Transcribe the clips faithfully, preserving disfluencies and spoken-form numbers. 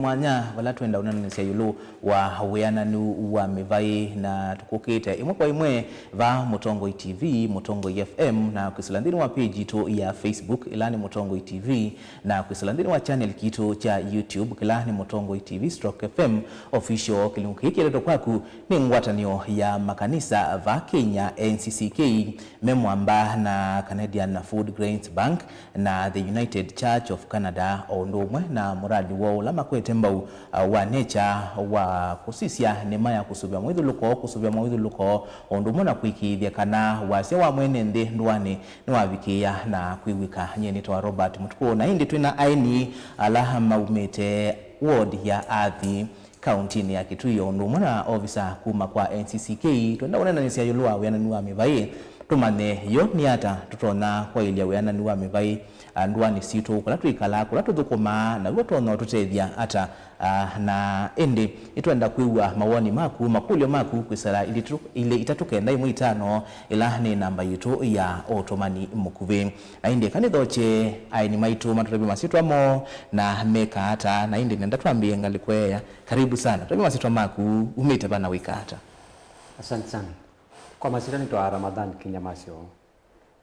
mwanya vala twenda ũneenanĩsya ĩũlũ wa wĩananu wa mĩvaĩ, na tũkũkĩte ĩmwe kwa ĩmwe vaa Mũtongoi T V, Mũtongoi F M, na kwĩsĩla nthĩnĩ wa page yitũ ya Facebook, ĩla nĩ Mũtongoi T V, na kwĩsĩla nthĩnĩ wa channel kitũ kya YouTube, kĩla nĩ Mũtongoi T V stroke F M Official. Kĩlungu kĩĩ kĩletwe kwaku nĩ ngwatanĩo ya makanisa vaa Kenya, N C C K, me mwamba na Canadian Food Grains Bank na The United Church of Canada, o ũndũ ũmwe na mũradi woo ũla makwete mbau, uh, wa Nature wa kũsisya nĩma ya kũsũvĩa mũĩthũlũko, kũsũvĩa mũĩthũlũko, o ũndũ ũmwe na kũĩkĩĩthya kana wasya wa mwene nthĩ ndũanĩ nĩwavikĩĩa na kwĩw'ĩka. Nyie nĩtawa Robert Mũtukũ, na ĩndĩ twĩ na aeni ala maumĩte ward ya Athi kauntinĩ ya Kitui, o ũndũ ũmwe na ovisa kuma kwa N C C K. Twenda ũneenanĩsya ĩũlũ wa wĩananu wa mĩvaĩ, tũmanye yo nĩ ata tũtonya kwaĩlya wĩananu wa mĩvaĩ, a, ndũanĩ sitũ, kũla twĩkalaa, kũla tũthũkũmaa, na w'o ũtonya ũtũtethya ata. A, na ĩndĩ nĩtwenda kwĩw'a mawoni maku, makũlyo maku kwĩsĩla ilĩ tu-, ilĩ itatũ kenda ĩmwe itano, ĩla nĩ namba yitũ ya ũtũmani mũkuvĩ. Na ĩndĩ eka nĩthokye aeni maitũ matũtavye masyĩtwa moo na meka ata, na ĩndĩ nenda twambĩĩe ngalĩko ĩya. Karibu sana. Tavye masyĩtwa maku, umĩte va na wĩka ata? Asante sana. Kwa masyĩtwa nĩtawa Ramadhan Kinyamasyo.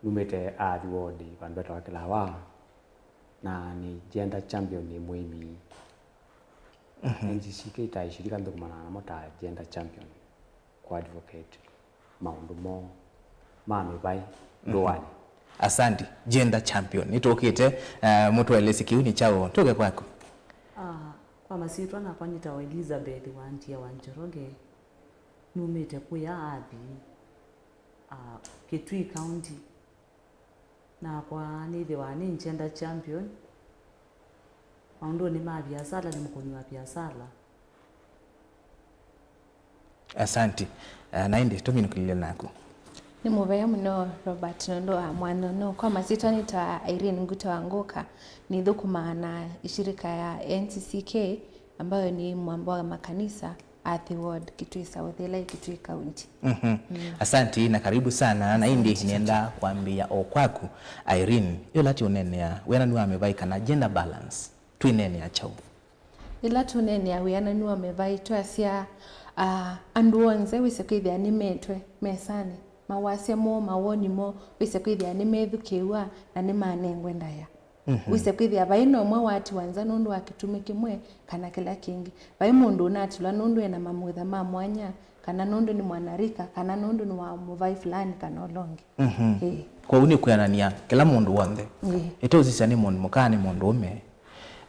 Numĩte Athi Ward, vandũ vetawa Kĩlawa, na nĩ gender champion, nĩ mũĩmi. Mhm. N C C K ta ishirika nthũkũmanaa namo ta gender champion, kũ advocate maũndũ moo ma mĩvaĩ ndũanĩ. Asante. Gender champion. Nĩtũkĩte, eh, mũtũelesye kĩu nĩ kyaũ. Tũke kwaku. Ah, kwa masyĩtwa nakwa nĩtawa Elizabeth Wandia wa Njoroge. Numĩte kũya Athi, ah, Kitui County. Nakwa nĩthĩwa nĩ gender champion maũndũnĩ ma viasala, nĩ mũkũni wa viasala. Asante. Ah, na ĩndĩ tũminũkĩlĩle naku. Nĩ mũvea mũno, Robert, nũndũ wa mwanya ũno. Kwa masyĩtwa nĩtawa Irene Nguta wa Ngũka, nĩthũkũmaa na ishirika ya N C C K, ambayo nĩ mwamba wa makanisa, Athi Ward, Kitui South, ĩla ĩ Kitui County. Mhm. Mm. Asante na karibu sana. Na ĩndĩ nĩenda kwambĩĩa o kwaku, Irene, yĩla tũũneenea wĩananu wa mĩvaĩ kana gender balance, twĩneenea kyaũ? Yĩla tũneenea wĩananu wa mĩvaĩ, twasya, ah, andũ onthe wĩse kwĩthĩa nĩmetwe mesanĩ, mawasya moo, mawoni moo, wĩse kwĩthĩa nĩmethukĩĩwa na nĩmanengwe ndaĩa. Mhm. Wĩse kwĩthĩa vai na ũmwe watiwa nza nũndũ wa kĩtumi kĩmwe kana kĩla kĩngĩ. Vai mũndũ ũnatilwa nũndũ ena mamutha ma mwanya, kana nũndũ nĩ mwanarika, kana nũndũ nĩ wa mũvai fulani kana ũla ũngĩ. Mhm. Ĩĩ. Kwoou nĩ kwĩanania kĩla mũndũ w'onthe. Ĩĩ. Ĩteũsisya nĩ mũndũ mũka, nĩ mũndũ ũme,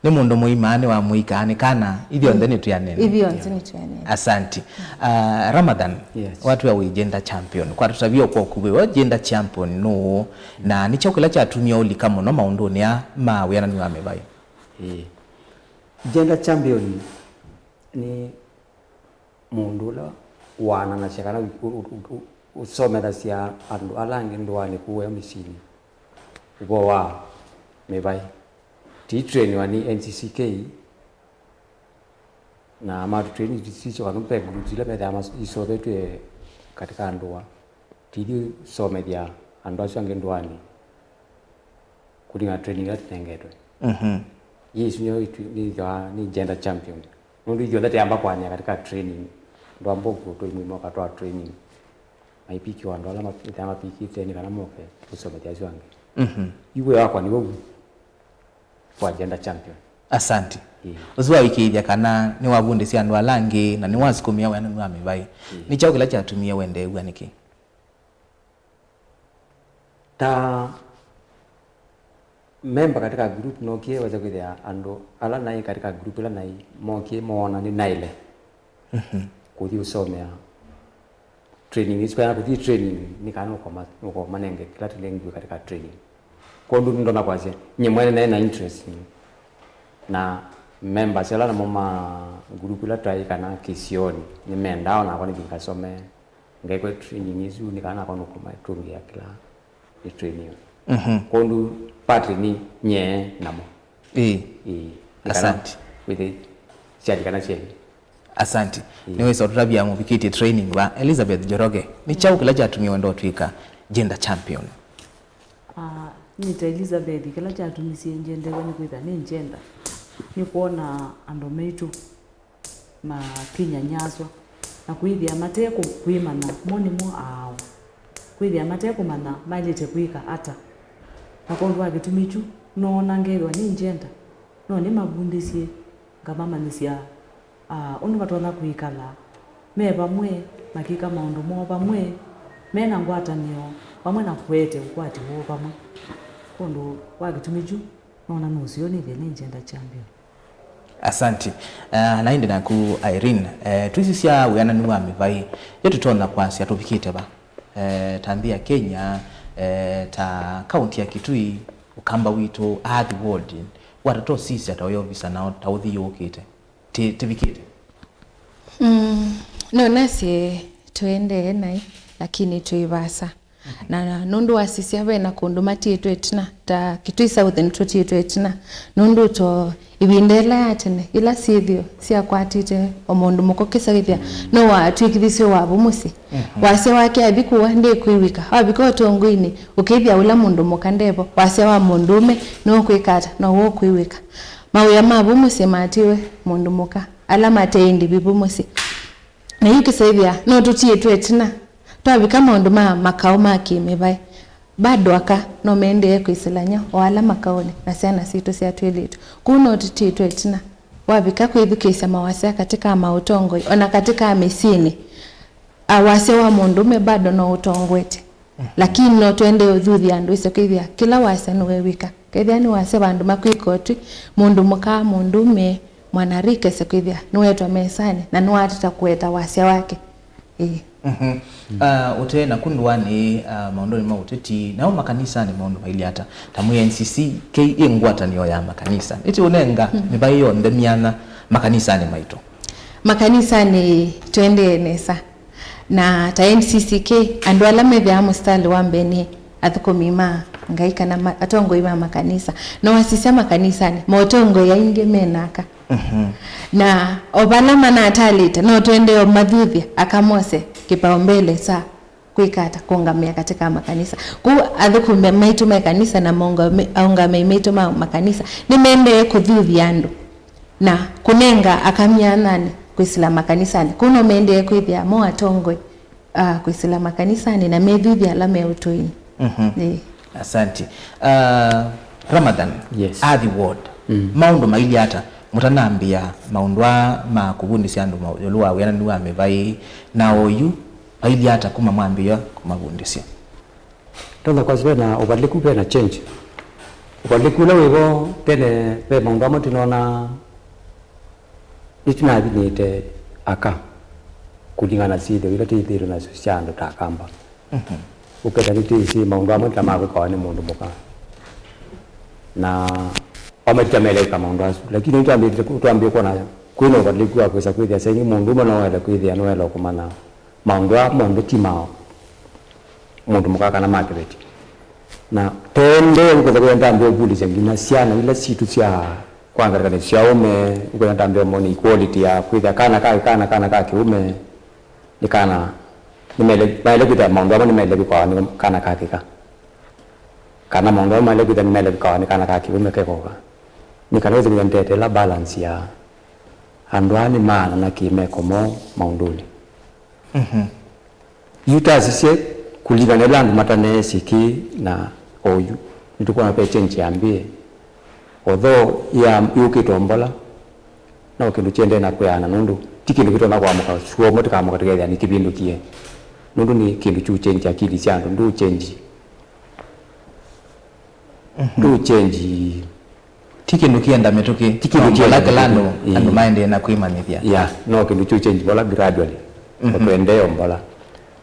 nĩ mũndũ mũima, nĩ wa mũika, nĩ kana, ithyonthe nĩtwĩanene. Ithyonthe nĩtwĩanene. Asante. Ah, Ramadhan, yes, watwĩa wĩ gender champion. Kwa tũtavye kwa ũkuvĩ, we gender champion nũũ? Na nĩ kyaũ kĩla kyatumie ũlika mũno maũndũnĩ aa ma wĩanani wa mĩvaĩ? Ĩĩ. Gender champion nĩ mũndũ ũla waananasya kana ũ-, ũ-, ũ-, ũ-, ũsomethasya andũ ala angĩ ndũanĩ kũu eo mĩsyĩnĩ ũvoo wa mĩvaĩ. Tũitrainiwa nĩ N C C K, na matũtraini sisyo kana ve groups ila methaa mas-, isovetwe katika ndũa. Tũithi ũsomethya andũ asu angĩ ndũanĩ kũlingana na training ila tũnengetwe. Mhm. Yĩ isu nĩyo itũ-, nĩthĩawa nĩ gender champion. Nũndũ ithyonthe tũyamba kũanĩa katika training. Ndwamba ũkũtwa imwe imoka twa training. Maipikiwa andũ ala methĩawa mapikĩte nĩ kana moke kũsomethya asu angĩ. Mhm. Yu wĩa wakwa nĩ ũu. Kwa gender champion. Asante. Ĩĩ. Ũsu waĩkĩĩthya kana nĩwavundĩsya andũ ala angĩ na nĩwasukumĩa wĩanani wa mĩvaĩ. Ĩĩ. Nĩ kyaũ kĩla kyatumie wendeew'a nĩkĩ? Ta memba katika group nookie weza kwĩthĩa andũ ala naĩ katika group ĩla naĩ mookie moona nĩnaĩle, mhm, kũthi ũsomea training isu, kana kũthi training nĩ kana nũkoma-, nũkomanenge kĩla tũnengiwe katika training. Kwondũ nĩndona kwasya, nyie mwene naĩ na interest, na members ala namo ma group ĩla twaĩ kana kĩsionĩ, nĩmendaa onakwa nĩthi ngasome, ngekwe training isu, nĩ kana nakwa nũkoma tũngĩa kĩla nĩ training. Mhm. Kwondũ part nĩ nyie namo. Ĩĩ. Ĩĩ. Asante. Wĩthĩ syali kana syeli. Asante. Ĩĩ. Nĩwĩsa ũtũtavya mũvikĩtye training va Elizabeth Njoroge. Nĩ kyaũ kĩla kyatumie wenda ũtw'ĩka gender champion? Ah, nĩ ta Elizabeth, kĩla kyatumisye nyendewe nĩ kwĩthĩa nĩ gender. nĩ kwona andũ maitũ makĩnyanyaswa na kwĩthĩa mate kũ-, kwĩmanya mo nĩmo aaũ, kwĩthĩa mate kũmanya maĩlĩte kwĩka ata. Na kwondũ wa kĩtumi kyu, noona ngethĩwa nĩ njenda, no nĩmavundĩsye, ngamamanyĩsya, ah, ũndũ matonya kwĩkala me vamwe, makĩka maũndũ moo vamwe, me na ngwatanĩo vamwe na kũete ũkwati woo vamwe. Kwondũ wa kĩtumi kyu, noona nũseo nĩthĩe nĩ njenda kyambĩo. Asanti. Eh, na ĩndĩ naku Irene, eh, twĩsisya wĩananu wa mĩvaĩ, yo tũtonya kwasya tũvikĩte va? Eh, ta nthĩ ya Kenya, eh, ta kaunti ya Kitui, Ũkamba witũ, Athi Ward, wata tosisya ta ũyovisa nao ta ũthi yũkĩte. Ti-, tivikĩte? Mm, no nasye tũendee naĩ, lakini twĩ vaasa. Na nũndũ wasisya ve na kũndũ matiĩtwe ĩtina, ta Kitui South nĩtũtiĩtwe ĩtina. Nũndũ to ĩvinda ĩla ya tene, ila syĩthĩo syakwatĩte o mũndũ mũka ũkĩsa wĩthĩa no watw'ĩkĩthisye wavu mũsyĩ. Mhm. Wasya wake athi kũa ndĩkwĩw'ĩka. Wavika ũtongoinĩ, ũkĩthĩa ũla mũndũ mũka ndevo. Wasya wa mũndũũme nũkwĩka ata, now'o ũkwĩw'ĩka. Mawĩa ma vu mũsyĩ matiwe mũndũ mũka, ala mate ĩndĩ vi vu mũsyĩ. Na yu kĩsaĩthya no tũtiĩtwe ĩtina. Twavika maũndũ ma makaũ ma kĩ-mĩvaĩ, bado aka no maendee kwĩsĩlan'ya o ala makaũnĩ na syana sitũ sya twĩlĩtu. Kwoou no tũtiĩtwe ĩtina. Wavika kwĩthukĩĩsya mawasya katĩ ka maũtongoi, o na katĩ ka mĩsyĩnĩ, a, wasya wa mũndũũme bado no ũtongoete. Lakini no tũendee ũthuthya andũ ĩse kwĩthĩa kĩla wasya nĩwew'ĩka. Kethĩa nĩ wasya vandũ makwĩka ũtwi, mũndũ mũka, mũndũũme, mwanarika ĩse kwĩthĩa nĩwetwa mesanĩ na nĩwatata kũweta wasya wake. Ĩĩ. Mhm. Ah, ũtee naku ndũanĩ, ah, maũndũnĩ ma ũteti, nao makanisanĩ maũndũ mailyĩ ata? Ta mwĩ N C C K ĩ ngwatanĩo ya makanisa. Nĩtĩũnenga mĩvaĩ yonthe myanya makanisanĩ maitũ. Makanisanĩ tũendee nesa. Na ta N C C K, andũ ala methĩawa mũsitalĩ wa mbee nĩ athũkũmi ma Ngai kana ma-, atongoi ma makanisa. No wasisya makanisanĩ, maũtongoi aingĩ me na aka. Mhm. Na o vala manatalĩte, no tũendee ũmathuthya, aka mose kĩpaombele kya kwĩka ata, kũngamĩa katĩ ka makanisa. Kwoou athũkũmi maitũ me kanisa na maũngame-, aũngamĩi maitũ ma makanisa nĩmaendee kũthuthya andũ na kũnenga aka myanyanĩ kwĩsĩla makanisanĩ. Kũu no maendee kwĩthĩa mo atongoi, ah, kwĩsĩla makanisanĩ na methuthya ala me ũtũinĩ. Mhm. Ĩĩ. Asanti. Ah, Ramadhan, yes. Athi Ward, mm, maũndũ mailyĩ ata mũtanambĩa maũndũ aa ma kũvundĩsya andũ ma-, ĩũlũ wa wĩananu wa mĩvaĩ na oyu, mailyĩ ata kuma mwambĩĩa kũmavundĩsya? Ndonya kwasya ve na ũvalĩku, ve na change. Ũvalĩku ũla wĩ vo tene, ve maũndũ amwe tũnonaa nĩtũnavinĩte aka kũlingana na syĩthĩo ila twĩthĩĩtwe nasyo sya andũ ta Akamba. Mhm. Ũkethĩa nĩtwĩsĩ maũndũ amwe ta ma kwĩkawa nĩ mũndũ mũka. Na amwe tũtameleweka maũndũ asu. Lakini nĩtwambĩte, twambĩe kwona kwĩna ũvalĩku wa kwĩsa kwĩthĩa saingĩ mũndũũme no waĩle kwĩthĩa, no waĩle kũmanya maũndũ aa monthe ti ma mũndũ mũka kana ma kĩveti. Na tũendee ũkethĩa kwĩthĩa ndambĩe ũvundĩsya nginya syana ila sitũ sya kwa ngalĩkanĩsyo sya aũme, ũkethĩa ndambĩe mone equality ya kwĩthĩa kana ka, kana, kana ka kĩũme nĩ kana, nĩmaĩle, maĩle kwĩthĩa maũndũ amwe nĩmaĩle kwĩkawa nĩ kana ka kĩka. Kana maũndũ amwe maĩle kwĩthĩa nĩmaĩle kwĩkawa nĩ kana ka kĩũme ke koka. Nĩ kana wĩse kwĩthĩa ndetela balance ya andũ aa nĩmaanana kĩmeko moo maũndũnĩ. Mhm. Yu tasisye kũlingana ĩla andũ mataneesĩ kĩ na oyu, nĩtũkwona ve change yambĩe. Although ya-, yũkĩte o mbola, no kĩndũ kĩendee na kwĩana, nũndũ ti kĩndũ kĩtonya kũamũka, sua ũmwe tũkaamũka tũkethĩa nĩkĩvĩndũkie. Nũndũ nĩ kĩndũ kyũ change akili sya andũ, ndũ change. Mhm. Ndũ change. Ti kĩndũ kĩenda mĩtũkĩ. Ti kĩndũ kĩenda mĩtũkĩ. Kĩla andũ, ĩĩ, andũ maendee na kwĩmanyĩthya. Yeah, no kĩndũ kyũ change vola gradually. Mhm. Ũtũendee o mbola.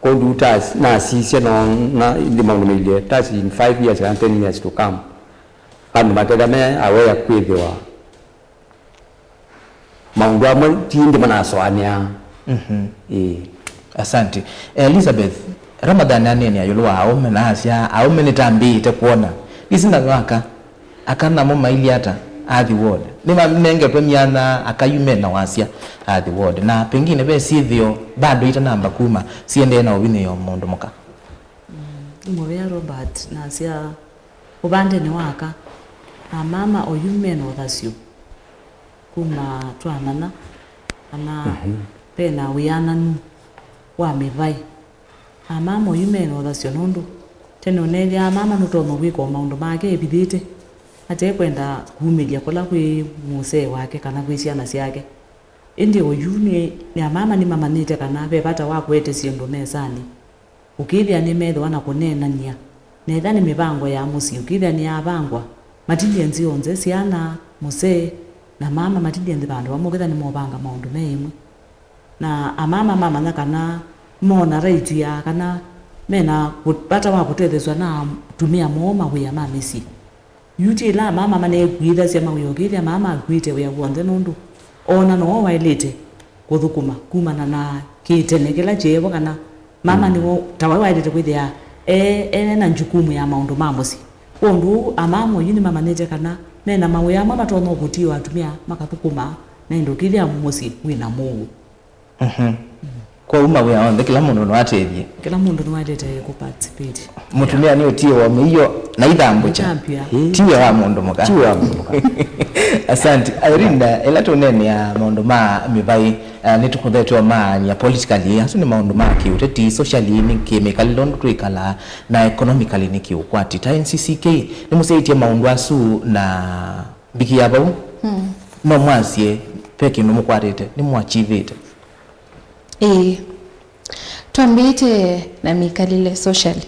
Kwoou ta s-, nasisya no, na, nĩ maũndũ mailyĩ, ta s-, in five years kana ten years to come, andũ makethĩa me aware kwĩthĩwa maũndũ amwe ti ĩndĩ manasũanĩaa. Mhm. Ĩĩ. Asante. Elizabeth, Ramadhan aneenea ĩũlũ wa aũme na asya, aũme nĩtambĩĩte kwona. Nĩsĩ nanywa aka, aka namo mailyĩ ata Athi Ward? Nĩmanengetwe myanya aka yu me na wasya Athi Ward? Na pengine ve syĩthĩo bado itanamba kuma siendee na ũvinyĩĩo mũndũ mũka? Mm, nĩ mũvea Robert, nasya ũvandenĩ wa aka, amama oyu me na ũthasyo. kuma twamanya kana ve na wĩananu wa mĩvaĩ. Amama oyu me na ũthasyo nũndũ tene ũneethĩaa mama nũtonya kwĩka o maũndũ make evithĩte, ate kwenda kumĩlya kũla kwĩ mũsee wake kana kwĩ syana syake. Ĩndĩ oyu nĩ, nĩ amama nĩmamanyĩte kana ve vata wa kũete syĩndũ mesanĩ. Ũkĩthĩa nĩmeethĩwa na kũneenany'a, na ethĩwa nĩ mĩvango ya mũsyĩ, ũkĩthĩa nĩyavangwa, matilyĩ nzĩ onthe, syana, mũsee, na mama matilyĩ nthĩ vandũ vamwe, ũkĩthĩa nĩmovanga maũndũ me ĩmwe. Na amama mamanya kana mona right ya kana mena kũ-, vata wa kũtetheswa na atumĩa moo mawĩa ma mĩsyĩ. Yu ti ĩla amama maneekuĩthasya mawĩa, ũkĩthĩa mama akuĩte wĩa w'onthe nũndũ oona nĩwe waĩlĩte kũthũkũma kumana na kĩtene kĩla kyeevo, kana mama nĩwe tawe waĩlĩte kwĩthĩa e, e na njukumu ya maũndũ ma mũsyĩ. Kwondũ amama oyu nĩmamanyĩte kana mena mawĩa amwe matonya kũtiwa atumĩa makathũkũma, na ĩndĩ ũkĩthĩa mũsyĩ wĩna mũuo. Mhm. Kwoou mawĩa onthe, kĩla mũndũ no atethye. Kĩla mũndũ nĩwaĩlĩte kũ participate. Mũtumĩa nĩ ũtiĩwa mĩio na ithambũkya. Ithambya. Ti wĩa wa mũndũ mũka. Ti wĩa wa mũndũ mũka. Asante. Irene, ĩla tũneenea maũndũ ma mĩvaĩ, eh, nĩtũkũthetwe maany'a politically, asu nĩ maũndũ ma kĩũteti, socially nĩ kĩmĩkalĩle ũndũ twĩkalaa, na economically nĩ kĩũkwati. Ta N C C K, nĩmũsyaĩtye maũndũ asu na mbikĩa vau, no mwasye ve kĩndũ mũkwatĩte, nĩmũachievĩte? Ĩĩ. Twambĩte na mĩkalĩle socially.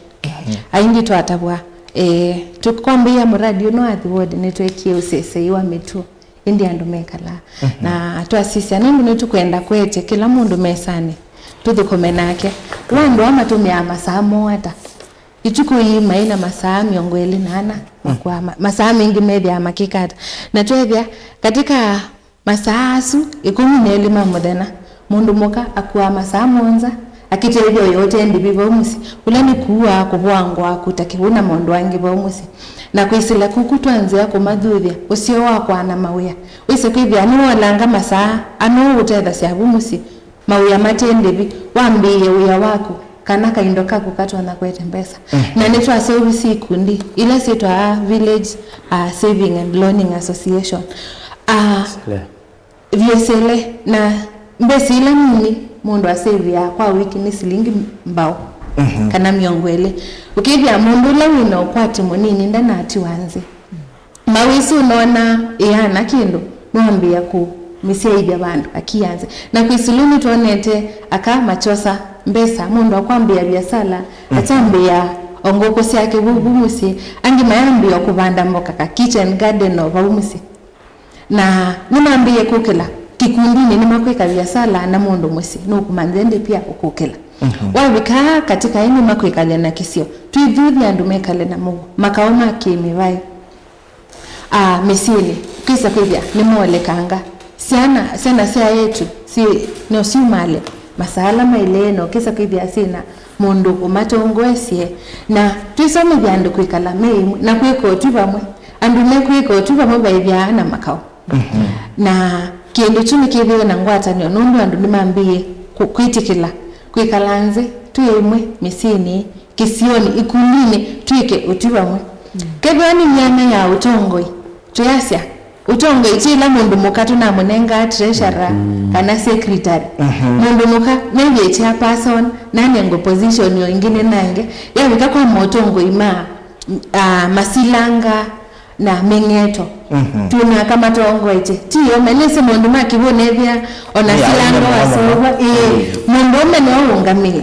Aingĩ twatavwa, eh, tũkwambĩĩa mũradi ũno Athi Ward nĩtwekie ũsesei wa mĩtuo, ĩndĩ andũ mekalaa. Na twasisya nũndũ nĩtũkwenda kũete kĩla mũndũ mesanĩ, tũthũkũme nake. Kwa andũ aa matũmĩaa masaa moo ata? Itukũ ii maĩ na masaa mĩongo ĩlĩ na ana, makuaa ma-, masaa maingĩ methĩaa makĩka ata? Na tweethĩa katika masaa asu ĩkũmi na elĩ ma mũthenya, mũndũ mũka akuaa masaa mũonza akĩtethya ũya ũte ndĩvi vau mũsyĩ, ũla nĩ kuua, kũvoa ngũa, kũta kĩw'ũ na maũndũ angĩ vau mũsyĩ. Na kwĩsĩla kuku twa nzĩa kũmathuthya ũseo wa kwaana mawĩa, wĩse kwĩthĩa nĩwolanga masaa ana ũũtethasya vu mũsyĩ, mawĩa mate ndĩvi, wambĩĩe wĩa waku, kana kaindo kaku katonya kũete mbesa. Na nĩtwaseũvisye ikundi ila syĩtwaa Village, uh, Saving and Loaning Association. Uh, Vyesele, na mbesa ila nini mũndũ asĩvĩaa kwa wiki nĩ silingi mbaũ kana mĩongo ĩlĩ. Ũkĩthĩa mũndũ ũla wĩ na ũkwati mũnini ndanatiwa nzĩ. Mawĩsĩ ũnoona ĩana kĩndũ, nĩwambĩĩa kũmĩsyaĩthya vandũ akianze. Na kwĩsĩlu nĩtwonete aka makyosa mbesa, mũndũ akwambĩĩa viasala, atambĩĩa o ngũkũ syake vu, vu mũsyĩ, angĩ mayambĩĩa kũvanda mboka ka kitchen garden o vau mũsyĩ. Na nĩmambĩĩe kũkĩla kĩkundinĩ, nĩmakwĩka viasala na mũndũ mũsyĩ, nũkũmanthe ndĩ pia ũkũkĩla. Wavika katika ĩndĩ makwĩkalya na kĩsio, twĩthuthye andũ mekale na mũuo, makaũ ma kĩmĩvaĩ. A, mĩsyĩnĩ, ũkĩsa kwĩthĩa nĩmoolekanga. Syana, syana sya eĩtu, syĩ, no syumaale masaa ala maĩle, na ũkĩsa kwĩthĩa syĩna mũndũ ũmatongoesye. Na twĩsomethya andũ kwĩkala me ĩmwe, na kwĩka ũtwi vamwe. Andũ mekwĩka ũtwi vamwe vaĩthĩaa na makaũ. Na kĩndũ kyu nĩkĩthĩwe na ngwatanĩo, nũndũ andũ nĩmambĩĩe kũ-, kwĩtĩkĩla kwĩkala nzĩ twĩ ĩmwe mĩsyĩnĩ, kĩsionĩ, ikundinĩ, twĩke ũtwi vamwe. Kethĩwa nĩ myanya ya ũtongoi, twĩasya, ũtongoi ti ĩla mũndũ mũka tũnamũnengaa treasurer kana secretary. Mũndũ mũka nĩw'e chairperson, nanengwe position yo ĩngĩ nĩnange. Yavika kwa motongoi ma, ah, masilanga na mĩng'eto. Twĩ na aka matongoetye. Ti yo, melĩsĩ maũndũ ma kĩw'ũ nethĩa, ona silanga waseũvwa, ĩĩ, mũndũũme nĩwe ũũngamĩe.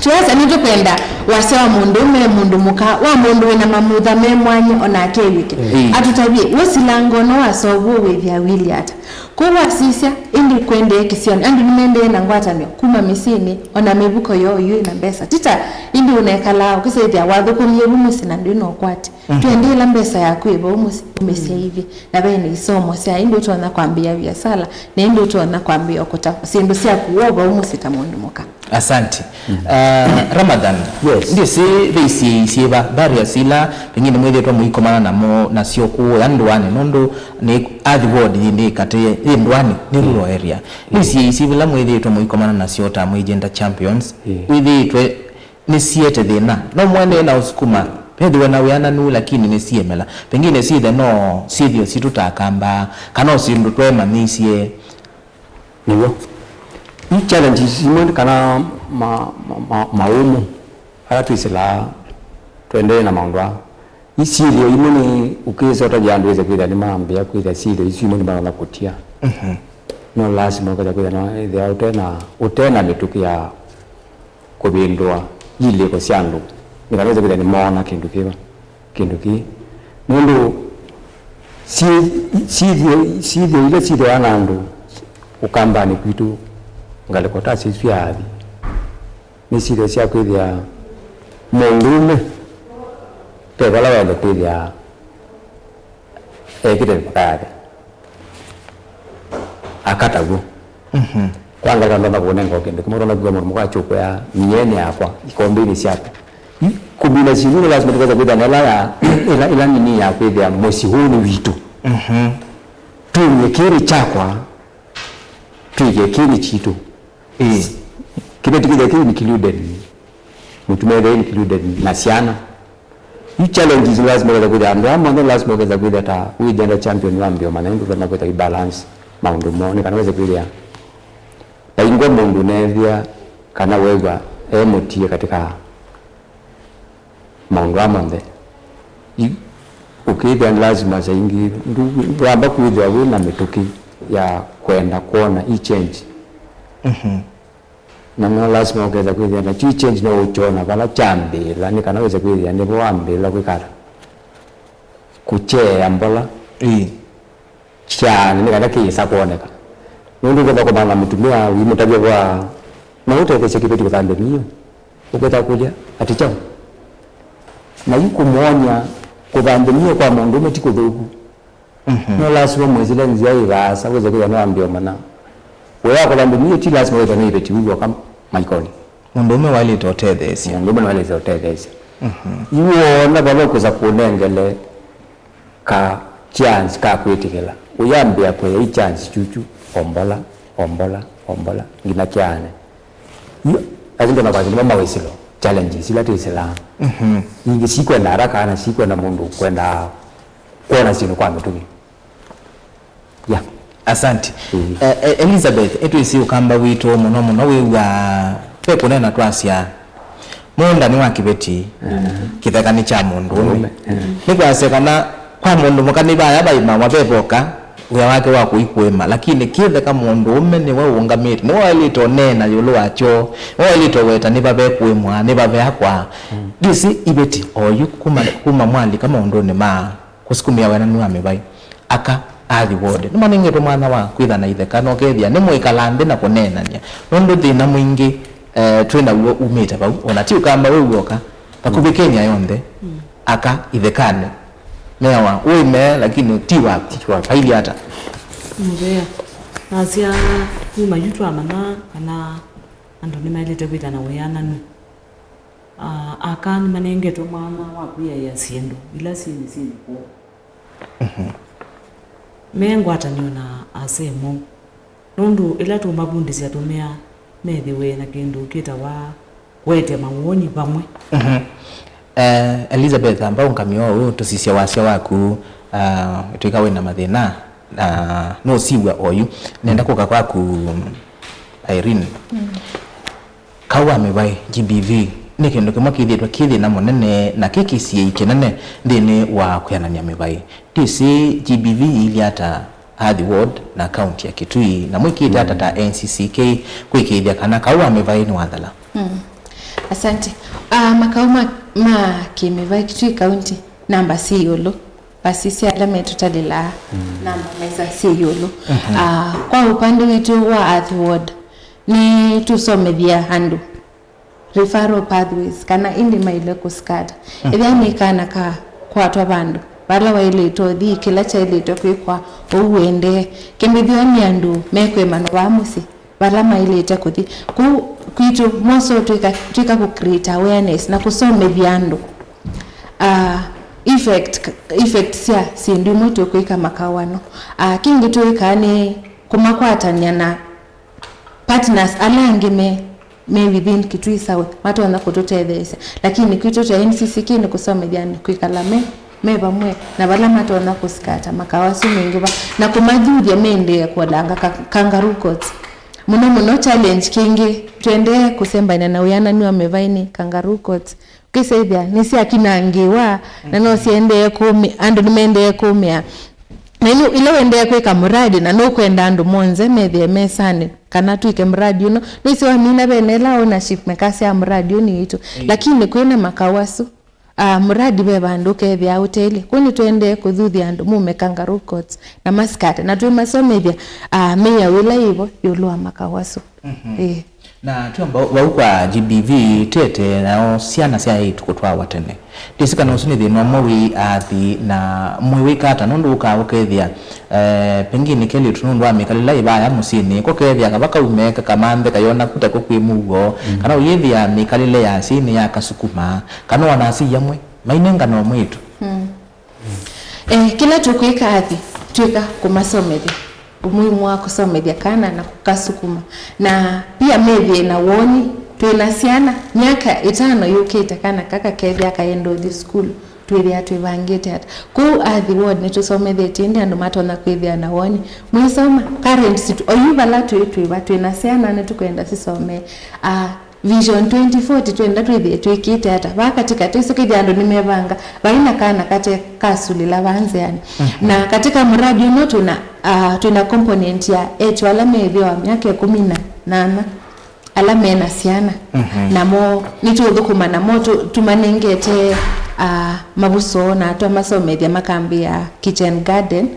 Twĩasa nĩtũkwenda wasya wa mũndũũme, mũndũ mũka, wa mũndũ wĩna mamutha me mwanya, onake ew'ĩke. Atũtavye, wĩ silanga ũno waseũvwa wĩthĩa wĩlĩ ata? Kwoou wasisya, ĩndĩ kũendee kĩsionĩ, andũ nĩmaendee na ngwatanĩo kuma mĩsyĩnĩ, ona mĩvuko yoo yu ĩna mbesa. Ti ta ĩndĩ ũnekalaa ũkĩsĩthĩa wathũkũmie vu mũsyĩ na ndwĩ na ũkwati. Twendee ĩla mbesa yaku ĩ vau mũsyĩ, ũmĩsyaĩthye. Na ve na isomo sya ĩndĩ ũtonya kwambĩĩa viasala, na ĩndĩ ũtonya kwambĩĩa ũkũta syĩndũ syaku wo vau mũsyĩ ta mũndũ mũka. Asante. Ah, Ramadhan, yes, ndĩsĩ ve isiĩi syĩva, barriers ila pengine mwĩthĩĩtwe mũikomana namo nasyo kũũya ndũanĩ, nũndũ nĩ Athi Ward yĩ nĩ katĩ yĩ ndũanĩ, nĩ rural area. Nĩ isiĩi syĩva ila mwĩthĩĩtwe mũikomana nasyo ta Mwĩjenda Champions, wĩthĩĩtwe nĩsiete thĩna? No mũendee na ũsukuma Methĩwe na wĩananu, lakini nĩsiemela. Pengine syĩthe no syĩthĩo sitũ ta Akamba, kana o syĩndũ tweemanyĩisye. Nĩw'o. I challenges imwe kana ma, ma, ma, maumu ala twĩsĩlaa tũendee na maũndũ aa. I syĩthĩo imwe nĩ ũkĩsa ũtavya andũ wĩse kwĩthĩa nĩmambĩĩa kwĩthĩa syĩthĩo isu imwe nĩmatonya kũtia. Mhm. No lasima ũkesa kwĩthĩa no ĩthĩa ũtena, ũtena mĩtũkĩ ya kũvĩndũa ilĩko sya andũ, nĩ kana wĩse kwĩthĩa nĩmoona kĩndũ kĩva, kĩndũ kĩĩ. Nũndũ syĩ-, syĩthĩo, syĩthĩo ila syĩthĩwa na andũ Ũkambanĩ kwitũ, ngalĩko ta isu sya athi, nĩ syĩthĩo sya kwĩthĩa mũndũũme ve vala waĩle kwĩthĩa ekĩte mĩvaka yake. Aka taw'o. Mhm. Kwa ngalĩko ndonya kũnenga o kĩndũ kĩmwe, ndonya kuga mũndũ mũka akyũkũya mĩeni yakwa, ikombeinĩ syakwa. I-, kũmina syĩndũ nĩ lasima tũkesa kwĩthĩa na ĩla ya, ĩla, ĩla nini ya kwĩthĩa mũsyĩ ũũ nĩ witũ. Mhm. Twĩw'e kĩĩ nĩ kyakwa, twĩke kĩĩ nĩ kitũ. Ĩĩ. Kĩveti kĩthĩa kĩu included. Mũtumĩa ethĩa included na syana. Yu challenges lazima ũkesa kwĩthĩa andũ amwe nĩ lazima ũkesa kwĩthĩa ta wĩ gender champion wambĩo mana nĩ ũtonya kwĩthĩa ĩ balance maũndũ moo nĩ kana wĩse kwĩthĩa vaingwa mũndũ neethĩa kana wew'a e mũtie katika maũndũ aa monthe. I-, ũkĩthĩa nĩ lazima saa ingĩ ndũ-, ndwamba kwĩthĩa wĩ na mĩtũkĩ ya kwenda kwona i change. Mhm. Na no lazima ũkesa kwĩthĩa na kyu change no ũkyona vala kyambĩĩla, nĩ kana wĩse kwĩthĩa nĩvo wambĩĩla kwĩka ata? Kũkyeea mbola. Ĩĩ. Kyaane, nĩ kana kĩyĩsa kwoneka. Nũndũ ũketha kũmana mũtumĩa wĩmũtavya kwa, no ũtetheesye kĩveti kũthambya mĩio. Ũketha kũlya, ati kyaũ? Na yu kũmwony'a kũthambya mĩio kwa mũndũũme ti kũthũku. Mhm. No lasima mwĩsĩle nzĩa ĩ vaasa, wĩse kwĩthĩa nĩwambĩĩa ũmanya. Wĩa wa kũthambya mĩio ti lasima wĩthwe nĩ iveti wĩw'oka maikoni. Mũndũũme waĩlĩte ũtetheesya. Mũndũũme nĩwaĩlĩte ũtetheesya. Mhm. Yu woona vala ũkwĩsa kũnengele ka chance ka kwĩtĩkĩla. Ũyambĩa kũya i chance kyukyu, ombola, ombola, ombola, nginya kyaane. Yu, asu ndona kwa nĩmo mawĩsĩlo, challenges ila twĩsĩlaa. Mhm. Ingĩ sikwenda haraka na sikwenda mũndũ kwenda kwona syĩndũ kwa mĩtũkĩ. Yeah. Asante. Mm. Eh, eh, Elizabeth, etwĩsĩ Ũkamba witũ mũno mũno wĩw'aa ve kũneena twasya mũũnda nĩ wa kĩveti, mm, kĩtheka nĩ kya mũndũũme. Mũndũũme, mm. Nĩ kwasya kana kwa mũndũ mũka nĩ vaya vaimawa ve voka, wĩa wake wa kũi kũĩma, lakini kĩtheka mũndũũme nĩwe ũũngamĩte, nĩwe waĩlĩte ũneena ĩũlũ wakyo, nĩwe waĩlĩte ũweta nĩ vave kũĩmwa, nĩ vave akwa. Mm. Ndĩsĩ iveti oyu kuma, kuma mwalika maũndũnĩ ma kũsukumĩa wenanu wa mĩvai. Aka, athi ward, nĩmanengetwe mwanya wa kwĩtha na itheka, na ũkethĩa nĩmwĩkalaa nthĩ na kũneenany'a, nũndũ thĩna mwingĩ, eh, twĩ naw'o umĩte vau, ona ti Ũkamba wĩ w'oka, vakuvĩ Kenya yonthe, mm, aka ithekanĩ meawa, ũĩ mee, lakini ti waku. Ti waku. Ailyĩ ata? Mũvea. Nasya, kuma yu twamanya kana andũ nĩmaĩlĩte kwĩtha na wĩananu. Ah, aka nĩmanengetwe mwanya wa kwĩaĩa syĩndũ ila syĩ mĩsyĩnĩ kwoo. Mhm. Me ngwatanĩo na asee moo, nũndũ ĩla tũũmavundĩsya tũmea methĩwe na kĩndũ kĩtawa kũete mawoni vamwe. Mhm. Eh, Elizabeth, amba ũngamĩe ũũ, tũsisye wasya waku, ah, twĩka wĩna mathĩna, ah, nũsiw'a oyu. Nenda kũka kwaku, Irene. Mm. Kaũ wa mĩvaĩ, G B V, nĩ kĩndũ kĩmwe kĩthĩĩtwe kĩ thĩna mũnene na kĩ kĩsiĩi kĩnene nthĩnĩ wa kwĩanany'a mĩvaĩ. Ndĩsĩ G B V yĩilyĩ ata Athi Ward na kaunti ya Kitui, na mwĩkĩte ata ta N C C K kwĩkĩĩthya kana kaũ wa mĩvaĩ nĩwathela? Mm. Asante. Ah, makaũ ma, ma kĩmĩvaĩ Kitui County namba syĩ ĩũlũ. Asisya ala metũtalĩlaa, mm, namba nesa syĩ ĩũlũ. Mhm. Ah, kwa upande witũ wa Athi Ward, nĩtũsomethya andũ referral pathways, kana ĩndĩ maĩle kũsikata. Mhm. Ethĩwa nĩ kana kakwatwa vandũ, vala waĩlĩte ũthi, kĩla kyaĩlĩte kwĩkwa, ũu ũendee. Kĩmbĩthĩwa nĩ andũ mekwĩmana vaa mũsyĩ, vala maĩlĩte kũthi. Kũu kwitũ, mostly twĩka, twĩka kũ create awareness na kũsomethya andũ, ah, effect, effect sya syĩndũ imwe tũkwĩka makawano. Ah, kĩngĩ twĩkaa nĩ kũmakwatany'a na partners ala angĩ me me within Kitui South, matonya kũtũtetheesya. Lakini kwitũ ta N C C K nĩ kũsomethya andũ kwĩkala me, me vamwe, na vala matonya kũsikata makawa asu mengĩ va, na kũmathuthya mendee kũolanga ka-, kangaroo courts. Mũno mũno challenge kĩngĩ, twendee kũsembany'a na wĩanani wa mĩvaĩ nĩ kangaroo courts. Ũkĩsethya nĩ syakinangĩwa, na no syendee kũmĩ-, andũ nĩmendee kũmĩa. Na ĩno, ĩla wendee kwĩka muradi na nũkwenda andũ monthe methĩe mesanĩ, kana twĩke muradi ũno, nĩsĩ wamina vene ĩla ownership makasya muradi ũyũ nĩ witũ. Lakini kwĩna makau asu, ah, muradi ve vandũ ũkethĩa ũteli. Kwoou nĩtwendee kũthuthya andũ mume kangaroo courts na masikate. Na twĩmasomethya, ah, mĩao ĩla yĩvo ĩũlũ wa makau asu. Ĩĩ. Na twĩamba vau kwa G B V, twĩete nao syana sya aĩtu kũtwawa tene. Ndĩsĩ kana ũsu nĩ thĩna ũmwe wĩ athi, na mwĩwĩka ata nũndũ ũkaa ũkethĩa, eh, pengine kelĩtu nũndũ wa mĩkalĩle ĩvaya mũsyĩnĩ, ko kethĩa kava kaume kakamanthe kayona kuta ko kwĩ mũuo, kana ũyĩthĩa mĩkalĩle ya asyai nĩ ya kasukuma, kana ona asyai amwe mainengana o mwĩĩtu. Eh, kĩla tũkwĩka athi, twĩka kũmasomethya, ũmuhimu wa kũsomethya kana na kũkasukuma. Na pia methĩe na woni, twĩ na syana, myaka ĩtano yũkĩte, kana kaka kethĩa kaenda ũthi sukulu, twĩthĩa twĩvangĩte ata. Kũu athi ward nĩtũsomethetye ĩndĩ andũ matonya kwĩthĩa na woni. Mwĩsoma, parents, tu-, oyu vala twĩ twĩva, twĩ na syana nĩtũkwenda sisome. Ah, Vision twenty forty twenda twĩthĩe twĩkĩte ata? Vaa katikati, ũsu kĩthĩa andũ nĩmevanga, vai na kana kate kasulĩla vaa nzĩanĩ. Na katika muradi ũno twĩna, ah, twĩna component ya eĩtu ala meĩthĩwa myaka ĩkũmi na nana, ala mena syana. Namo nĩtũũthũkũma namo, tũ-, tũmanengete, ah, mavuso na twamasomethya makambĩĩa kitchen garden,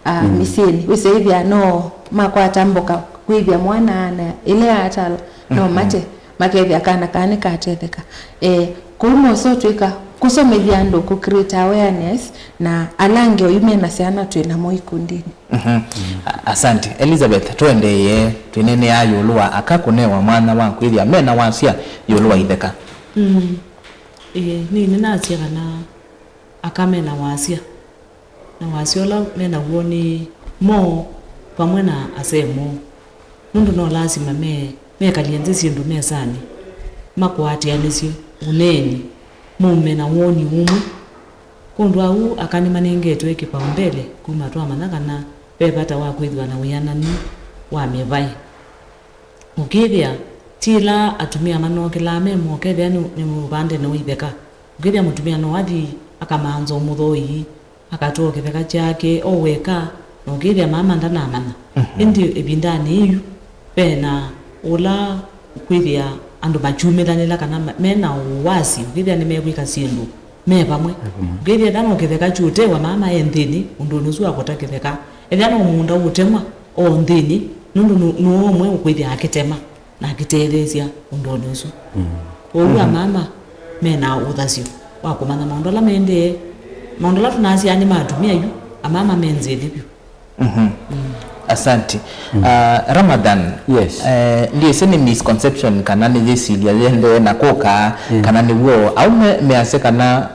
ah, mĩsyĩnĩ. Wĩsĩ ĩthĩa no makwata mboka kwĩthĩa mwana ana ĩla yatala, no mate. Makethĩa kana kaa nĩkatetheka. Eh, kũu mosoo twĩka kũsomethya andũ, kũ create awareness, na ala angĩ oyu mena syana twĩ namo ikundinĩ. Mhm. A-, asante. Elizabeth, tũendeeye, twĩneenea ĩũlũ wa aka kũnewa mwanya wa kwĩthĩa mena wasya ĩũlũ wa itheka. Mm. Ĩĩ, nĩ, nĩnasya kana aka mena wasya. Na wasya ũla me naw'o nĩ moo vamwe na asee moo, nũndũ no lasima me, mekalye nthĩ syĩndũ mesanĩ, makũatĩanĩsye ũneeni, maume na woni ũmwe. Kwondũ wa ũu, aka nĩmanengetwe kĩpaombele kuma twamanya kana ve vata wa kwĩthĩwa na wĩananu wa mĩvaĩ. Ũkĩthĩa ti ĩla atumĩa manokĩlaa me moo, ũkethĩa nĩ, nĩ mũvandene wa itheka. Ũkĩthĩa mũtumĩa no athi akamanza ũmũthoi, akatwaa kĩtheka kyake o weka, na ũkĩthĩa mama ndanamanya. Mhm. Ĩndĩ ĩvindanĩ yĩu, ve na ũla ũkwĩthĩa andũ makyumĩlanĩla kana ma-, me na ũwasi, ũkĩthĩa nĩmekwĩka syĩndũ me vamwe. Me vamwe. Ũkĩthĩa ethĩwa no kĩtheka kyũtewa mama e nthĩnĩ, ũndũnĩ ũsu wa kũta kĩtheka. Ethĩwa no mũũnda ũũtemwa o nthĩnĩ, nũndũ nũ-, nũũ ũmwe ũkwĩthĩa akĩtema na akĩtetheesya ũndũnĩ ũsu. Mm. Kwoou, mhm, amama me na ũthasyo wa kũmanya maũndũ ala maendee, maũndũ ala tũnasyaa nĩ ma atumĩa yu, amama me nzĩnĩ vyũ. Mhm. Mm. Asante. Mm. Ah, Ramadhan, yes, eh, ndiĩsĩ nĩ misconception kana nĩ yĩsilya yĩendee na kũka, mm, kana nĩ w'o, aume measya kana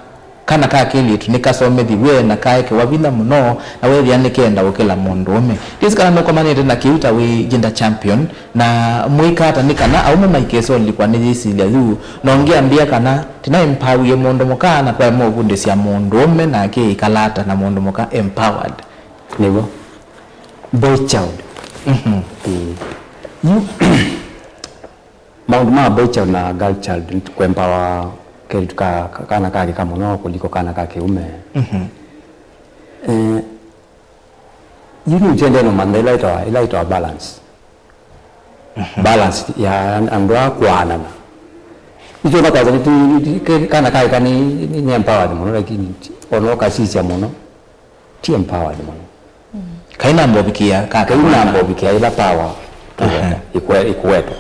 kana ka kelĩtu nĩkasomethiw'e na kaekewa vinya mũno, na weethĩa nĩkenda ũkĩla mũndũũme. Ndiĩsĩ kana nũkomanĩte na kĩu ta wĩ gender champion, na mwĩka ata nĩ kana aũme maikesũlĩkwa nĩ yĩsilya yu? Na ũngĩambĩa kana tĩna empowie mũndũ mũka na twaema ũvundĩsya mũndũũme nake ĩkala ata na mũndũ mũka empowered? Nĩw'o. Boy child. Mhm. Ĩĩ. Yu, maũndũ ma boy child na girl child nĩ kũempower kelĩtu ka, ka, kana ka kĩka mũno kũliko kana ka kĩume. Mhm. Eh, yu nĩtwendee nũmantha ĩla ĩtawa, ĩla ĩtawa balance. Mhm. Balance ya andũ a kũaanana. Nĩtwona kwasya nĩ, nĩ, nĩ, ke-, kana ka kĩka nĩ, nĩ, nĩ empowered mũno, lakini ti, ona ũkasisya mũno, ti empowered mũno. Mm. Kainamba ũvikĩa ka, kainamba ũvikĩa ĩla power tũweta, aha, ĩkwe-, ĩkũwetwa.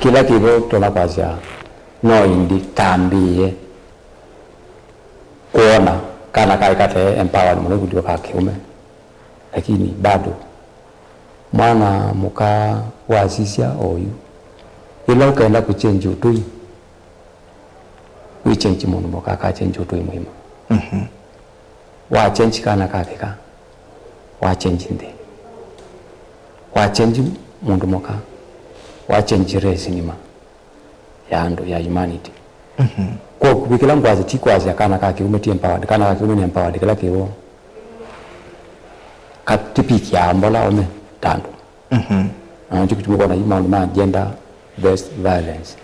Kĩla kĩvo tũna kwasya no ĩndĩ tambĩĩe kwona kana kaĩ kate empowered mũno kũliko ka kĩũme, lakini bado mwana mũka wasisya oyu, ĩla ũkenda kũchenji ũtũi, wĩchenji mũndũ mũka akachenji ũtũi mũima. Mhm. Wachenji kana ka kĩka, wachenji nthĩ, wachenji mũndũ mũka, wachenji race nima. ya andũ, ya humanity. Kwa kĩla ngwasya, ti kwasya kana ka kĩume ti empowered, kana ka kĩume nĩ empowered, kĩla kĩw'o ka-, kĩpikiaa mbola ome ta andũ. Na nĩkyo kĩtumi kwona yu maũndũ ma gender based violence.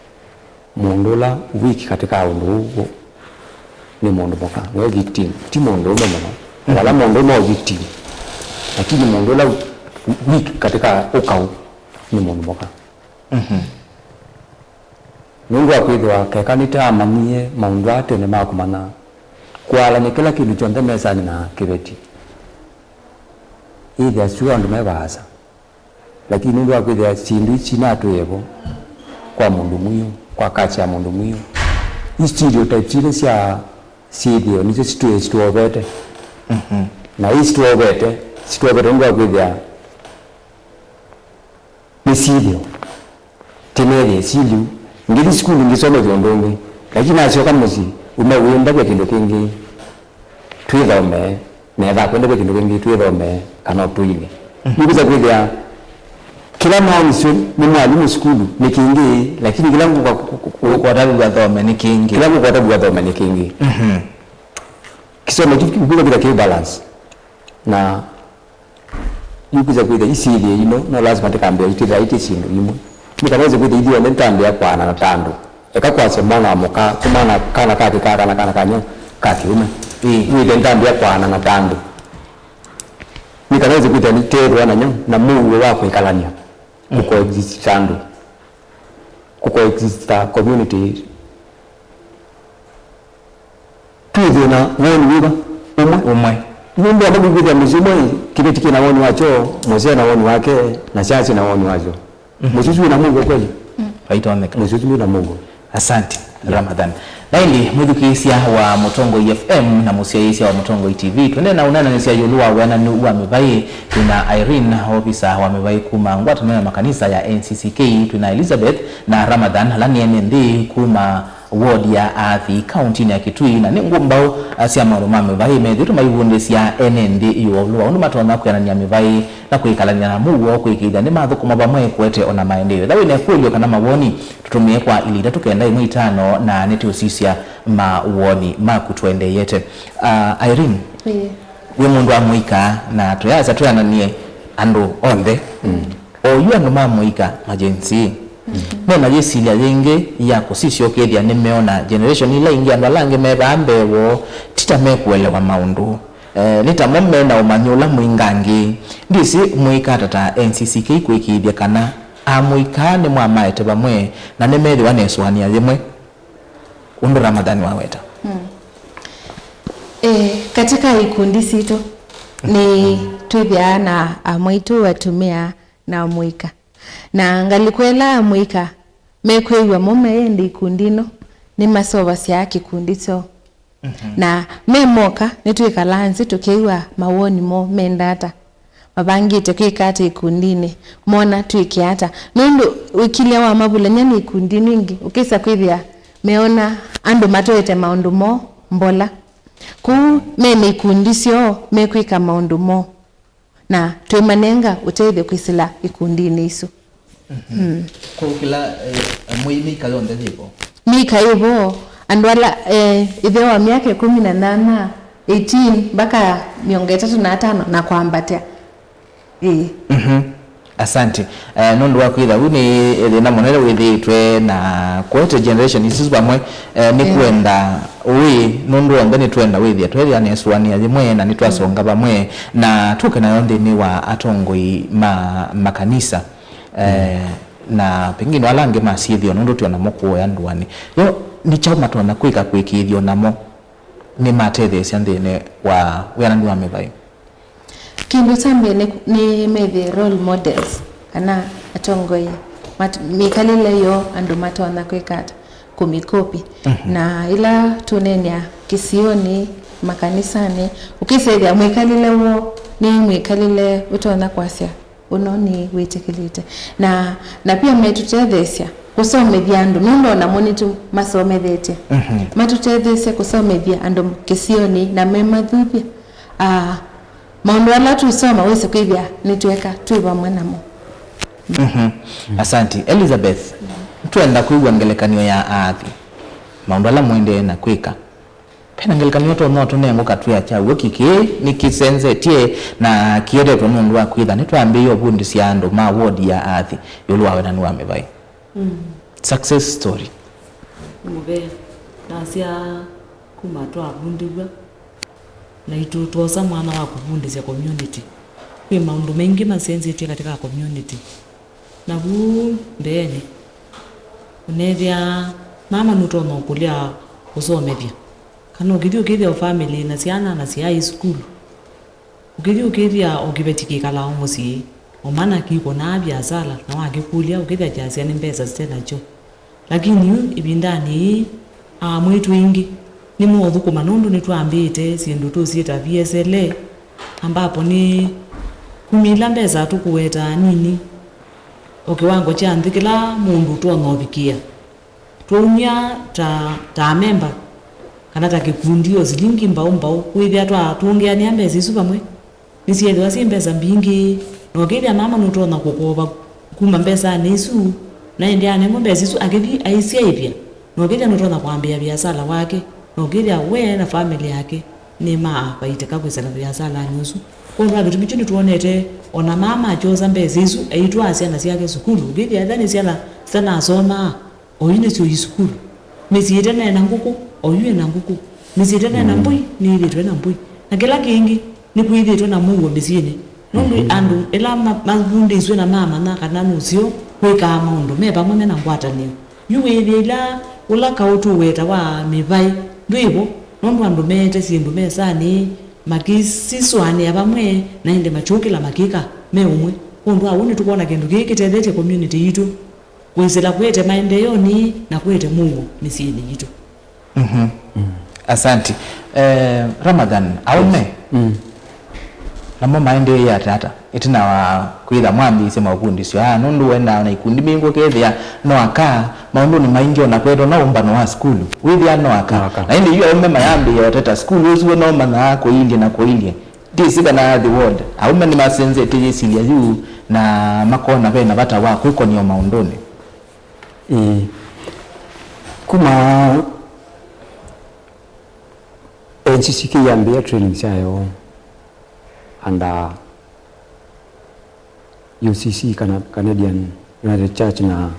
Mũndũ ũla weak katika ũndũ ũũ nĩ mũndũ mũka, nĩwe victim, ti mũndũ ũme mũno. Vala mũndũ ũme o victim, lakini mũndũ ũla weak katika ũkau nĩ mũndũ mũka. Nũndũ wa kwĩthĩwa keka nĩtaamanyie maũndũ aa tene ma kũmanya kũalany'a kĩla kĩndũ kyonthe mesanĩ na kĩveti, ĩthĩa syo andũ me vaasa. Lakini nũndũ wa kwĩthĩa syĩndũ ici natwĩe vo kwa mũndũ mwiũ, kwa culture ya mũndũ mwiũ, i stereotypes ila sya syĩthĩo nĩsyo sitwĩe sitwovete. Na ii sitwovete, sitwovete nũndũ wa kwĩthĩa nĩ syĩthĩo. Tene ethĩe siliu, ngĩthi sukulu ngĩsomethya ũndũ ũngĩ, lakini nasyoka mũsyĩ, uma wĩenda ve kĩndũ kĩngĩ twĩthomee, na etha kwenda ve kĩndũ kĩngĩ twĩthomee, kana ũtũinĩ. Nĩkwĩsa kwĩthĩa kĩla noonisye nĩ mwalimũ sukulu nĩ kĩngĩ, lakini kĩla ngũka ku-, ku-, ku-, Ũkwata vu athome nĩ kĩngĩ. Kĩla ngũkwata vu athome nĩ kĩngĩ. Kĩsomo kĩu kĩu kĩkĩta kĩ balance. Na Yu kwĩsa kwĩthĩa isyĩthĩo ino, no lasima tĩkambĩa itĩthaĩtye syĩndũ imwe. Nĩ kana wĩse kwĩthĩa ithyonthe nĩtambĩa kwaana na ta andũ. Eka kwasya mwana wa mũka, kũmana kana ka kĩka, kana kana kanya ka kĩũme. Ĩĩ. Wĩthĩa nĩtambĩa kwaana na ta andũ. Nĩ kana wĩse kwĩthĩa nĩtethĩwa na nyo, na mũuo wa kwĩkalany'a. Kũkoexist ta andũ. Kũkoexist ta community. Twĩthĩwe na woni wĩva? Ũmwe. Ũmwe. Nũndũ andũ kwĩthĩa mũsyĩ ũmwe, kĩveti kĩna woni wakyo, mũsyĩ na woni wake, na syasya na woni wakyo. Mũsyĩ ũsu wĩna mũuo kweli? Vaitonyeka. Mũsyĩ ũsu ndwĩna mũuo. Asante, Ramadhan. Na ĩndĩ mwĩthukĩĩsya wa Mũtongoi F M na mũsyaĩĩsya wa Mũtongoi T V, twendee na ũneenanĩsya ĩũlũ wa wĩananu wa mĩvaĩ twĩna Irene, ovisa wa mĩvaĩ kuma ngwatanĩo ya makanisa ya N C C K, twĩna Elizabeth na Ramadhan, ala nĩ ene nthĩ kuma ward ya Athi, kauntinĩ ya Kitui, na nĩ ngũmbaũ sya maũndũ ma mĩvaĩ methĩĩtwe maivundĩsya ene nthĩ ĩũlũ wa ũndũ matonya kwĩanany'a mĩvaĩ na kwĩkalany'a na mũuo, kwĩkĩĩthya nĩmathũkũma vamwe kũete o na maendeeo. Ethĩwa wĩ na ĩkũlyo kana mawoni, tũtũmĩe kwa ilĩ itatũ kenda ĩmwe itano na nĩtũũsisya mawoni maku tũendeeyete. Ah, Irene, Ĩĩ. wĩ mũndũ wa mũika, na tũyasya twĩanany'e andũ onthe. O yu andũ ma mũika ma Gen Z, me na yĩsilya yĩngĩ ya kũsisya ũkĩthĩa nĩmeona generation ila ingĩ, andũ ala angĩ me vaa mbee woo, ti ta mekũelewa maũndũ. Eh, nĩ ta mo me na ũmanyi ũla mwingangĩ. Ndyĩsĩ mwĩka ata ta N C C K kwĩkĩĩthya kana amũika nĩmwamaete vamwe na nĩmethĩwa na ĩsũanĩa yĩmwe, ũndũ Ramadhan waweta. Mm. Eh, katika ikundi sitũ, nĩ twĩthĩaa na amwaitũ, atumĩa na amũika. Na ngalĩko ĩla amũika mekwĩw'a mo meenda ikundi ino, nĩmaseũvasya kĩkundi kyoo. Na me moka, nĩtwĩkalaa nzĩ tũkew'a mawoni moo menda ata, mavangĩte kwĩka ata ikundinĩ, mona twĩke ata. Nũndũ wĩkilya wa mavulany'a nĩ ikundinĩ ingĩ, ũkĩsa kwĩthĩa meona andũ matoete maũndũ moo mbola. Kwoou me na ikundi syoo mekwĩka maũndũ moo. Na twĩmanenga ũtethyo kwĩsĩla ikundinĩ isu. Mm. Kwoou kĩla, eh, mwei mĩika yonthe yĩvo? Mĩika yĩvo, andũ ala, eh, ĩtheo wa myaka ĩkũmi na nyanya, eighteen, mpaka mĩongo ĩtatũ na atano na kwambatĩa. Ĩĩ. Mhm. Asante. Eh, nũndũ wa kwĩtha ũu nĩ thĩna mũnene wĩthĩĩtwe na kũete generation isu vamwe, eh, nĩ kwenda ũĩ, nũndũ onthe nĩtwenda wĩthĩa twethĩa nesũanĩa yĩmwe na nĩtwasonga vamwe na tũke nayo nthĩnĩ wa atongoi ma makanisa, eh, na pengine ala angĩ ma syĩthĩo, nũndũ twĩ onamo kũoya ndũanĩ. Yo, nĩ kyaũ matonya kwĩka kwĩkĩĩthya onamo nĩmatetheesya nthĩnĩ wa wĩanani wa mĩvaĩ? Kĩndũ kya mbee nĩ, nĩ methĩe role models, kana atongoi, mat-, mĩkalĩle yoo andũ matonya kwĩka ata kũmĩkopi. Mhm. Na ĩla tũneenea kĩsionĩ, makanisanĩ, ũkĩsethĩa mwĩkalĩle woo nĩ mwĩkalĩle ũtonya kwasya ũno nĩ wĩtĩkĩlĩte. Na, na pia metũtetheesya kũsomethya andũ, nũndũ onamo nĩtũmasomethetye. Mhm. Matũtetheesye kũsomethya andũ kĩsionĩ na memathuthya. Ah, maũndũ ala tũisoma wĩse kwĩthĩa nĩtweka twĩ vamwe namo. Mhm. Asante. Elizabeth, Twenda kwĩw'a ngelekany'o ya aathi, maũndũ ala mũendee na kwĩka. Ve na ngelekany'o ũtonya ũtũnengũka twĩa kyaw'o kĩkĩ nĩkĩsenzetye na kĩetetwe nũndũ wa kwĩtha nĩtwambĩĩe ũvundĩsya andũ ma ward ya aathi ĩũlũ wa wenani wa mĩvaĩ? Mm. Success story. Nĩ mũvea. Nasya kuma twavundĩw'a, naitũ twosa mwanya wa kũvundĩsya community. Kwĩ maũndũ maingĩ masenzetye katika community. Na vu mbeenĩ, ũneethĩa mama nũtonya ũkũlya ũsomethya, kana ũkĩthi ũkĩthĩa o family na syana na syaĩ sukulu. Ũkĩthi ũkĩthĩa o kĩveti kĩkalaa o mũsyĩ, o mana kĩkũnaa viasala, na wakĩkũlya ũkĩthĩa kyasya nĩ mbesa site nakyo. Lakini yu ĩvindanĩ yĩĩ, amwĩtũ aingĩ nĩmoothũkũma nũndũ nĩtwambĩĩte syĩndũ tũsyĩta V S L A, ambapo nĩ kumya ila mbesa tũkũweta nini, o kĩwango kya nthĩ kĩla mũndũ ũtonya ũvikĩa. Twaumya ta, ta amemba, kana ta kĩkundi o silingi mbau mbau, kwĩthĩa twa, tũũngeanĩa mbesa isu vamwe. Nĩsyĩthĩwa syĩ mbesa mbingĩ, na ũkĩthĩa mama nũtonya kũkova kuma mbesanĩ isu, na ĩndĩ anengwa mbesa isu akĩthi aisyaĩthya, na ũkĩthĩa nũtonya kwambĩĩa viasala wake, na ũkĩthĩa we na famĩlĩ yake nĩmafaitĩka kwĩsĩla viasalanĩ ũsu. Kwondũ wa kĩtumi kyu nĩtwonete ona mama akyosa mbesa isu aitwaa syana syake sukulu, ũkĩthĩa ethĩwa nĩ syana sitanasomaa, oyu nĩsyo i sukulu. Mĩsyĩ ĩte nena ngũkũ, oyu ena ngũkũ. Mĩsyĩ ĩte nena mbũi, nĩyĩthĩtwe na mbũi. Na kĩla kĩngĩ, nĩkwĩthĩtwe na mũuo mĩsyĩnĩ. Nũndũ andũ ĩla ma-, mavundĩsw'e na mamanya kana nũseo kwĩkaa maũndũ me vamwe mena ngwatanĩo. Yu wĩthĩa ila ũla kaũ tũweta wa mĩvaĩ ndwĩvo, nũndũ andũ meete syĩndũ mesanĩ, makĩsisũanĩa vamwe, na ĩndĩ makyũkĩla makĩka me ũmwe. Kwondũ wa ũu nĩtũkwona kĩndũ kĩĩ kĩtethetye community yitũ kwĩsĩla kũete maendeeonĩ na kũete mũuo mĩsyĩnĩ yitũ. Mhm. Asanti. Eh, Ramadhan, aũme namo maendeeie ata ata ĩtina wa kwĩtha mwambĩĩsye mavundĩsyo aa? Nũndũ wendaa na ikundi mbingĩ ũkethĩa no aka maũndũnĩ maingĩ, ona kwetwa no ũmbano wa sukulu wĩthĩa no aka. No aka. Na ĩndĩ yu aũme mayambĩĩa ũteta sukulu ũsu we no manyaa kũilyĩ na kũilyĩ. Ndĩsĩ kana athi ward aũme nĩmasenzetye yĩsilya yu na makona ve na vata wa kwĩkonia o maũndũnĩ. Ĩĩ. Kuma N C C K yambĩĩa training syayo under U C C kana Canadian United Church na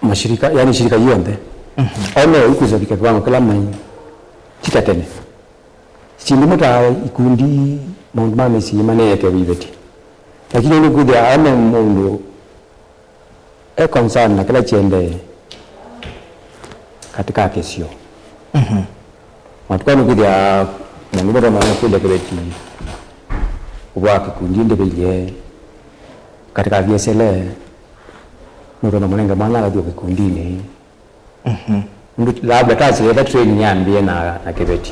mashirika, yani shirika yonthe. Mhm. Aũme ũkwĩsa vika kĩwango kĩla mai kika tene. Syĩndũ imwe ta ikundi, maũndũ ma mĩsyĩ maneekewe iveti. Lakini nĩ kwĩthĩa aũme mũndũ e concern na kĩla kĩendee katika kĩsio. Mhm. Matukũ nĩ kwĩthĩa mũndũ mũndũ no kũlya kĩveti kũvwa kĩkundi ndĩvĩilye katika viesele, mũndũ no mũnenge mwana akathi kĩkundinĩ. Mhm. Ũndũ labda tasile ta training yambie na, na kĩveti.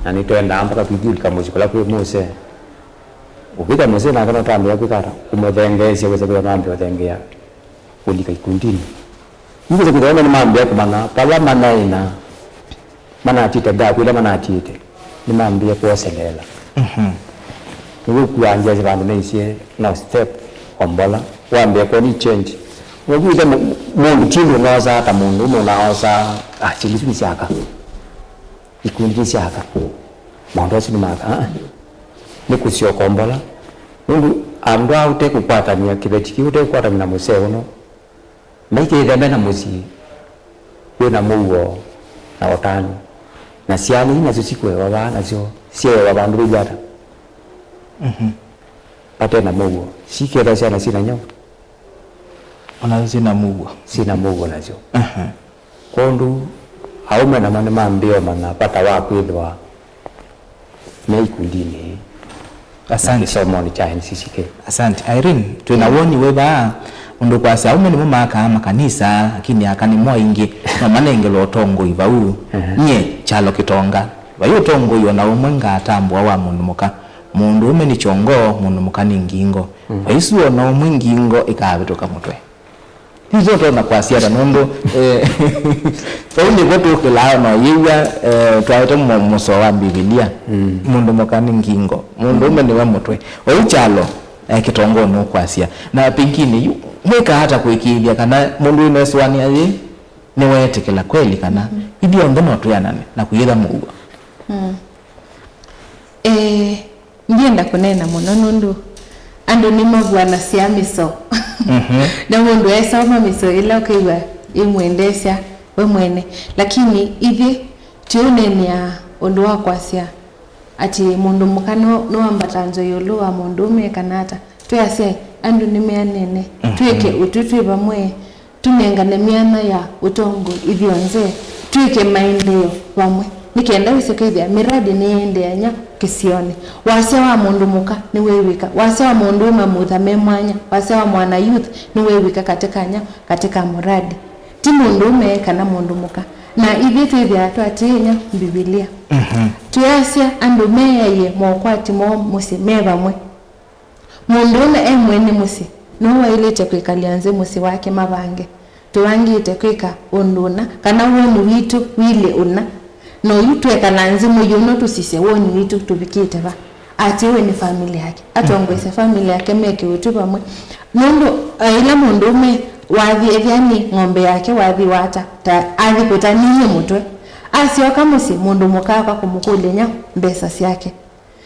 Na nĩtwendaa mpaka kwĩthi ũlika mũsyĩ kũla kwĩ mũsee. Ũkĩtha mũsee nake no twambĩĩa kwĩka ata? Kũmũthengeesya, wĩsa kwĩtha mambĩĩa ũthengeea kũlika ikundinĩ. Nĩkwĩsa kwĩtha ona nĩmambĩĩa kũmanya vala manaĩ na manatiĩte ngaku ila manatiĩte. Nĩmambĩĩa kwoselela. Mhm. Nĩw'o kuanzia vandũ naisye no step o mbola. Wambĩĩa kwoni change. Nĩw'o kwĩtha mũ-, mũndũ ti ũndũ ũnaosaa ta mũndũ ũme ũnaosaa, ah, syĩndũ isu nĩ syaka. Ikundi nĩ syaka. Maũndũ asu nĩ maka. Ah, ah. Nĩ kũsyoka o mbola. Nũndũ andũ aa ũte kũkwatany'a kĩveti kĩu, ũte kũkwatany'a na mũseo ũno, maikethĩa me na mũsyĩ wĩ na mũuo na ũtanu, na syana ii nasyo sikũewa vaa, nasyo syeewa vandũ vĩu ata? Mhm. Vate na mũuo, sikethwa syana syĩ na nyau. Ona syĩ na mũuo. Syĩ na mũuo nasyo. Mhm. Kwondũ aũme namo nĩmambĩĩe ũmanya vata wa kwĩthĩwa me ikundinĩ na kĩsomonĩ kya N C C K. Asante. Irene, twĩ na woni wĩ vaa, ũndũ kwasya aũme nĩmo maakaa makanisa, lakini aka nĩmo aingĩ, no manengelwe ũtongoi vau. Ehe. Nyie, Kyalo Kĩtonga, vai ũtongoi o na ũmwe ngaatambũa wa mũndũ mũka. Mũndũũme nĩ kyongo, mũndũ mũka nĩ ngingo. Mm. Vai su o na ũmwe ngingo ĩkaavĩtũka mũtwe. Nĩtũtonya kwasya ata nũndũ, eh, vau nĩvo tũkĩlaa na ũyĩw'a, eh, twaete mũ-, mũsoo wa Mbivilia, mm, mũndũ mũka nĩ ngingo, mũndũũme nĩwe mũtwe. Vau Kyalo, eh, Kĩtongo nũkwasya. Na pengine yu, Mwĩkaa ata kũĩkĩĩthya kana mũndũ wĩnesũanĩa yĩ nĩweetĩkĩla kweli kana ithyonthe no twĩanane na kũyĩtha mũuo? Eh, ndienda kũneena mũno nũndũ andũ nĩmavuanasya mĩsoo. Na mũndũ esoma mĩsoo ĩla ũkew'a ĩmwendeesya we mwene. Lakini ithyĩ tũiũneenea ũndũ wa kwasya atĩ mũndũ mũka no, nĩwambatanzwa ĩũlũ wa mũndũũme kana ata. Twĩasya andũ nĩmeanene, twĩke ũtwi twĩ vamwe, tũnengane myanya ya ũtongoi ithyonthe, twĩke maendeeo vamwe nĩ kenda wĩse kwĩthĩa mĩradi nĩyĩendeea nyaũ kĩsionĩ. Wasya wa mũndũ mũka nĩwĩw'ĩka, wasya wa mũndũũme mutha me mwanya, wasya wa mwana youth nĩwĩw'ĩka katika nyaũ, katika muradi. Ti mũndũũme kana mũndũ mũka. Na ithyĩ twĩthĩaa twatĩĩnya Mbivilia. Twĩasya andũ meaĩe mokwati moo mũsyĩ me vamwe. Mũndũũme e mwene mũsyĩ nũũ waĩlĩte kwĩkalya nzĩ mũsyĩ wake mavange. Tũvangĩte kwĩka ũndũ ũna, kana woni witũ wĩlĩ ũna. Na oyu twekala nzĩ mũio ũno tũsisye woni witũ tũvikĩte va. Atiwe nĩ famĩlĩ yake. Atongoesye famĩlĩ yake meke ũtwi vamwe. Nũndũ, eh, ĩla mũndũũme wathi ethĩa nĩ ng'ombe yake wathi wata, ta athi kũta ninyie mũtwe. Asyoka mũsyĩ, mũndũ mũka aka kũmũkũlya nyaũ mbesa syake.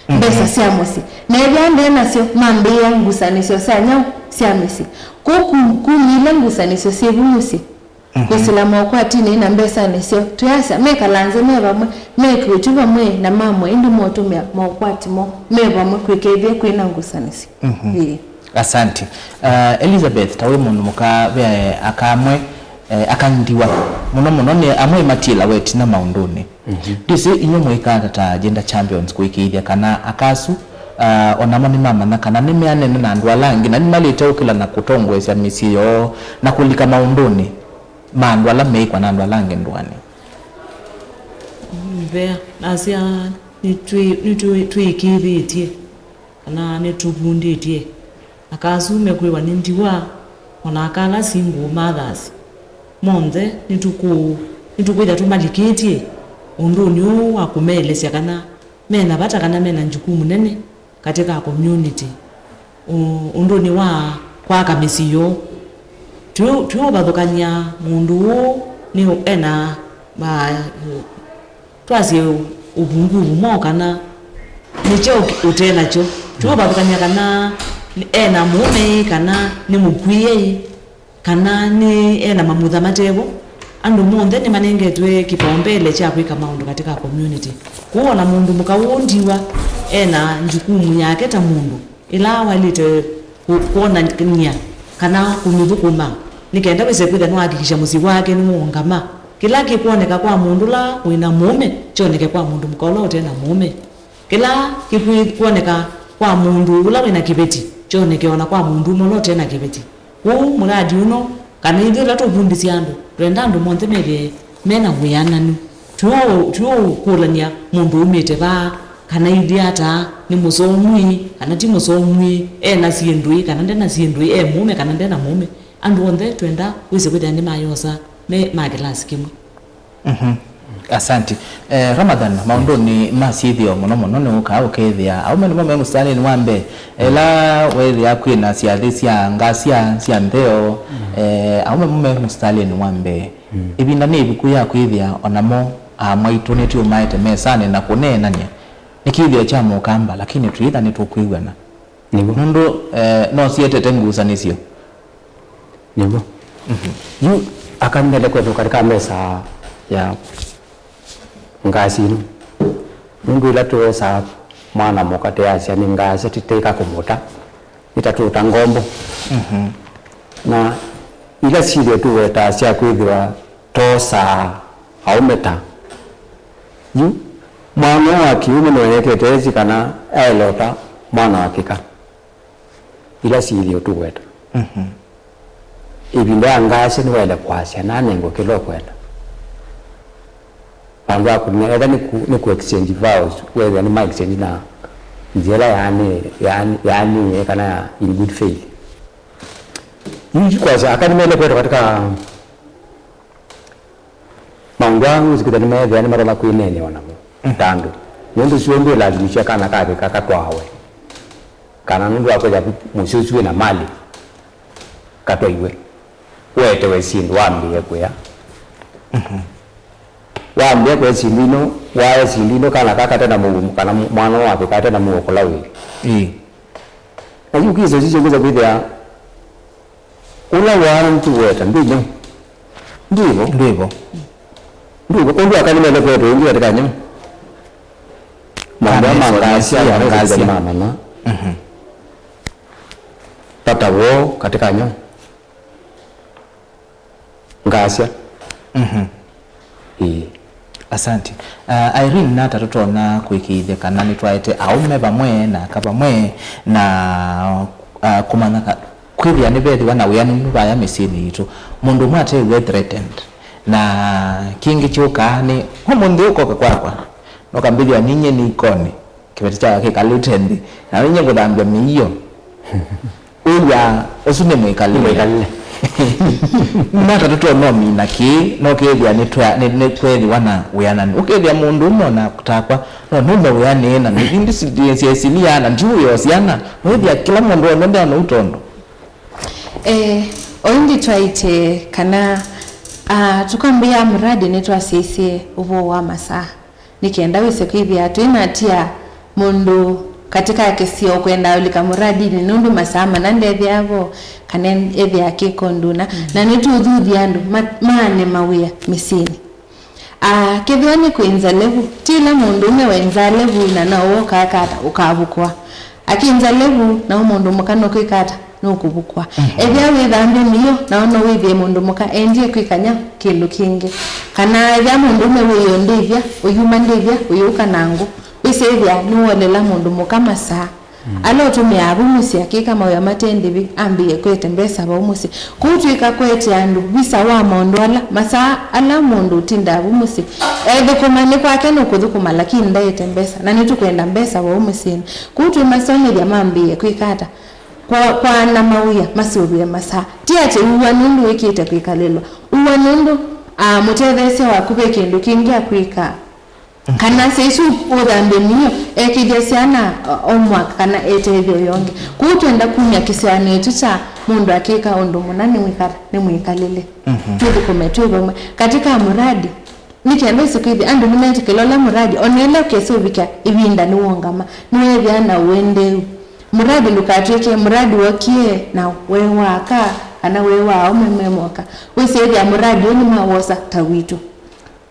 Mbesa sya mũsyĩ. Na ethĩa nde nasyo, mambĩĩa ngusanĩsyo sya nyaũ sya mĩsyĩ. Kũu ku- kumile ngusanĩsyo syĩ vu mũsyĩ. Kwĩsĩla mokwatinĩ na mbesanĩ syoo. Twĩasya, mekala nzĩ me vamwe, meke ũtwi vamwe na mamwe, ĩndĩ motũmĩa mokwati moo me vamwe kwĩkethĩa kwĩna ngusanĩsyo. Ĩĩ. Asanti. Uh, Elizabeth, ta wĩ mũndũ mũka, ve aka amwe, eh, aka ndiwa. Mũno mũno nĩ amwe matiĩlawa ĩtina maũndũnĩ. Ndĩsĩ inyw'ĩ mwĩkaa ata ta Gender Champions kũĩkĩĩthya kana aka asu, uh, o namo nĩmamanya kana nĩmeanene na andũ ala angĩ na nĩmalĩte ũkĩla na kũtongoesya mĩsyĩ yoo na kũlika maũndũnĩ ma andũ ala meĩkwa na andũ ala angĩ ndũanĩ? Mvea nasya nĩtwĩ- nĩtwĩ- twĩĩkĩĩthĩtye kana nĩtũvundĩtye. Aka asu mekwĩwa nĩ ndiwa, o na aka ala single mothers, monthe nĩtũkũ- nĩtũkwĩthĩa tũmalikĩtye ũndũnĩ ũũ wa kũmeelesya kana me na vata kana me na njukumu nene katika community, ũ- ũndũnĩ wa kwaka mĩsyĩ yoo. Tũi- tũiũvathũkany'a mũndũ ũũ nĩ e na ma- twasye ũ- ũvunguvu mwa kana nĩ kyaũ ũte nakyo. Tũiũvathũkany'a kana e na mũũme ĩ, kana nĩ mũkw'ĩe ĩ, kana nĩ e na mamutha matevo. Andũ monthe nĩmanengetwe kĩpaombele kya kwĩka maũndũ katika community. Kwoou o na mũndũ mũka ũũ ndiwa e na njukumu yake ta mũndũ ĩla waĩlĩte kũ- kwonany'a kana kũmĩthũkũma nĩ kenda wĩse kwĩthĩa nĩwahakikisha mũsyĩ wake nĩwaũngama. Kĩla kĩkwoneka kwa mũndũ ũla wĩ na mũũme kyoneke kwa mũndũ mũka ũla ũte na mũũme. Kĩla kĩkwoneka kwa mũndũ ũla wĩ na kĩveti kyoneke o na kwa mũndũũme ũla ũte na kĩveti. Kwoou mũradi ũno, kana ithyĩ ĩla tũvundĩsya andũ, twenda andũ monthe methĩe me na wĩananu. Tũiũkũlany'a mũndũ umĩte vaa, kana ithi ata, nĩ mũsomu ĩ, kana ti mũsomu ĩ, e na syĩndũ ĩ, kana nde na syĩndũ ĩ, e mũũme kana nde na mũũme. Andũ onthe twenda wĩse kwĩthĩa nĩmayosa me ma kĩlasi kĩmwe. Asanti. Eh, Ramadhan, maũndũnĩ ma syĩthĩo mũno mũno nĩwũkaa ũkethĩa aũme nĩmo me mũsitalĩnĩ wa mbee. Ela weethĩa kwĩ na syathĩ sya ngasya sya ntheo, eh, aũme mo me mũsitalĩnĩ wa mbee. Ĩvinda nĩ ĩvuku ya kwĩthĩa o namo aa maitũ nĩtũmaete mesanĩ na kũneenany'a. Nĩ kĩthĩo kya mũkamba, lakini twĩĩtha nĩtũkwĩw'ana. Nĩw'o. Nũndũ, eh, no sietete ngusanĩsyo. Nĩw'o. Yu aka nĩmele kwethũka katika mesa ya ngasi ĩno. Nũndũ ĩla twosaa mwana mũka tũyasya nĩ ngasya, tĩtĩka kũmũta, nĩtatũta ngombo. Na ila syĩthĩo tũwetaa sya kwĩthĩwa twosaa aũme ta yu, mwana ũũ wa kĩũme nĩwenekete esi kana aelota mwana wa kĩka. Ila syĩthĩo tũweta. Ĩvinda ya ngasya nĩwaĩle kwasya, nanengwe kĩla ũkwenda. Vandũ va kũnena, etha nĩ kũ, nĩ kũ exchange vows, wethĩa nĩma exchange na nzĩa ĩla yaanĩ-, yaanĩ-, yaanĩe kana ya in good faith. Yu yu kwasya, aka nĩmaĩle kwetwa katika maũndũ aa wĩsĩ kwĩthĩa nĩmeethĩa nĩmatonya kwĩneenea o namo ta andũ. Nũndũ sio ndwĩlazimisya kana kavika katwawe, kana nũndũ wa kwĩthĩa mũsyĩ ũsu wĩ na malĩ, ta twaĩwe. Wetewe syĩndũ wambĩĩe kũya. Wambĩĩa kũya syĩndũ ino, waya syĩndũ ino, kana ka kate na mũuo, kana mwana ũũ wavika ate na mũuo kũla wĩ. Ĩĩ. Na yu kĩso sisyo ngwĩsa kwĩthĩa ũla waana nĩtũweta ndwĩ nyau. Ndwĩvo. Ndwĩvo. Ndwĩvo. Ũndũ akalĩ mele kwetwa ĩngĩ katika nyau. Maũndũ aa ma ngasya, ngasya mamanya. Mhm. Vata woo katika nyau. Ngasya. Mhm. Ĩĩ. Asante. Uh, Irene, nata tũtonya kũĩkĩĩthya kana nĩtwaete aũme vamwe na aka vamwe na, uh, kũmanya ka-, kwĩthĩa nĩvethĩwa na wĩananu vaya mĩsyĩnĩ yitũ? Mũndũ ũmwe atew'e threatened. Na kĩngĩ kyũkaa nĩ, ũmũnthĩ ũkoka kwakwa, nokambĩthĩa ninyie nĩ ikoni. Kĩveti kyakwa kĩkalĩte nthĩ, na ninyie ngũthambya mĩio. Wĩw'aa ũsu nĩ mwĩkalĩle. Mwĩkalĩle. Nata tũtonomina kĩĩ, no kĩthĩa nĩ twa-, nĩ, nĩ kwethĩwa na wĩanani. Ũkethĩa mũndũ ũmwe ona takwa, no nume wĩanĩe na nĩ indi syesilia na ndiũĩ o syana. Wĩthĩa kĩla mũndũ wendwa ndeana ũtondũ. Eh, o ĩndĩ twaĩte kana, ah, tũkambĩĩa muradi nĩtwasyaisye ũvoo wa masaa. Nĩ kenda wĩse kwĩthĩa twĩnatia mũndũ katĩ ka kĩsio ũkwenda ũlika mũradinĩ, nũndũ masaa mana ndethĩaa vo, kana ethĩaa kĩkonduna. Mm. Na nĩtũũthuthya andũ ma-, maane mawĩa mĩsyĩnĩ. Aa, kethĩwa nĩ kwĩ nzalevu, ti ĩla mũndũũme wĩ nzalevu na no woka akata ũkavukwa. Akĩ nzalevu, nao mũndũ mũka nũkwĩka ata? Nũkũvukwa. Mhm. Ethĩa wĩthambya mĩio, nao no wĩthĩe mũndũ mũka endie kwĩkany'a kĩndũ kĩngĩ. Kana ethĩa mũndũũme wĩyo ndĩthya, ũyuma ndĩthya, ũyũka na ngũ. Wĩsĩthĩa nĩwolela mũndũ mũka masaa. Mm. Ala ũtũmĩaa vau mũsyĩ akĩka mawĩa mate ndĩvi, ambĩĩe kwete mbesa vau mũsyĩ. Kũu twĩka kwete andũ visa wa maũndũ ala, masaa ala mũndũ ũtindaa vau mũsyĩ. Ethũkũma nĩ kwake nũkũthũkũma, lakini ndaete mbesa. Na nĩtũkwenda mbesa vau mũsyĩnĩ. Kũu twĩmasomethya mambĩĩe kwĩka ata? Kwa, kwaana mawĩa, masũvĩe masaa. Ti atĩ uwa nũndũ wĩkĩte kwĩkalĩlwa. Uwa nũndũ, aa, mũtetheesya waku ve kĩndũ kĩngĩ akwĩkaa. Kana sya isu ũthambya mĩio, ekĩthya syana, o, homework kana etethyo yonge. Kwoou twenda kumya kĩsyaanĩo kyu kya mũndũ akĩka ũndũ mũna nĩ mwĩka-, nĩ mwĩkalĩle. Mhm. Twĩthũkũme twĩ vamwe. Katika muradi, nĩ kenda ũsĩ kwĩthĩa andũ nĩmetĩkĩla ũla muradi, o na ĩla ũkesa ũvikya ĩvinda nĩwongama, nĩweethĩa na ũendeeu. Muradi ndũkatw'ĩke muradi wokie na we wa aka, kana we wa aũme me moka. Wĩsĩthĩa muradi ũũ nĩmawosa ta witũ.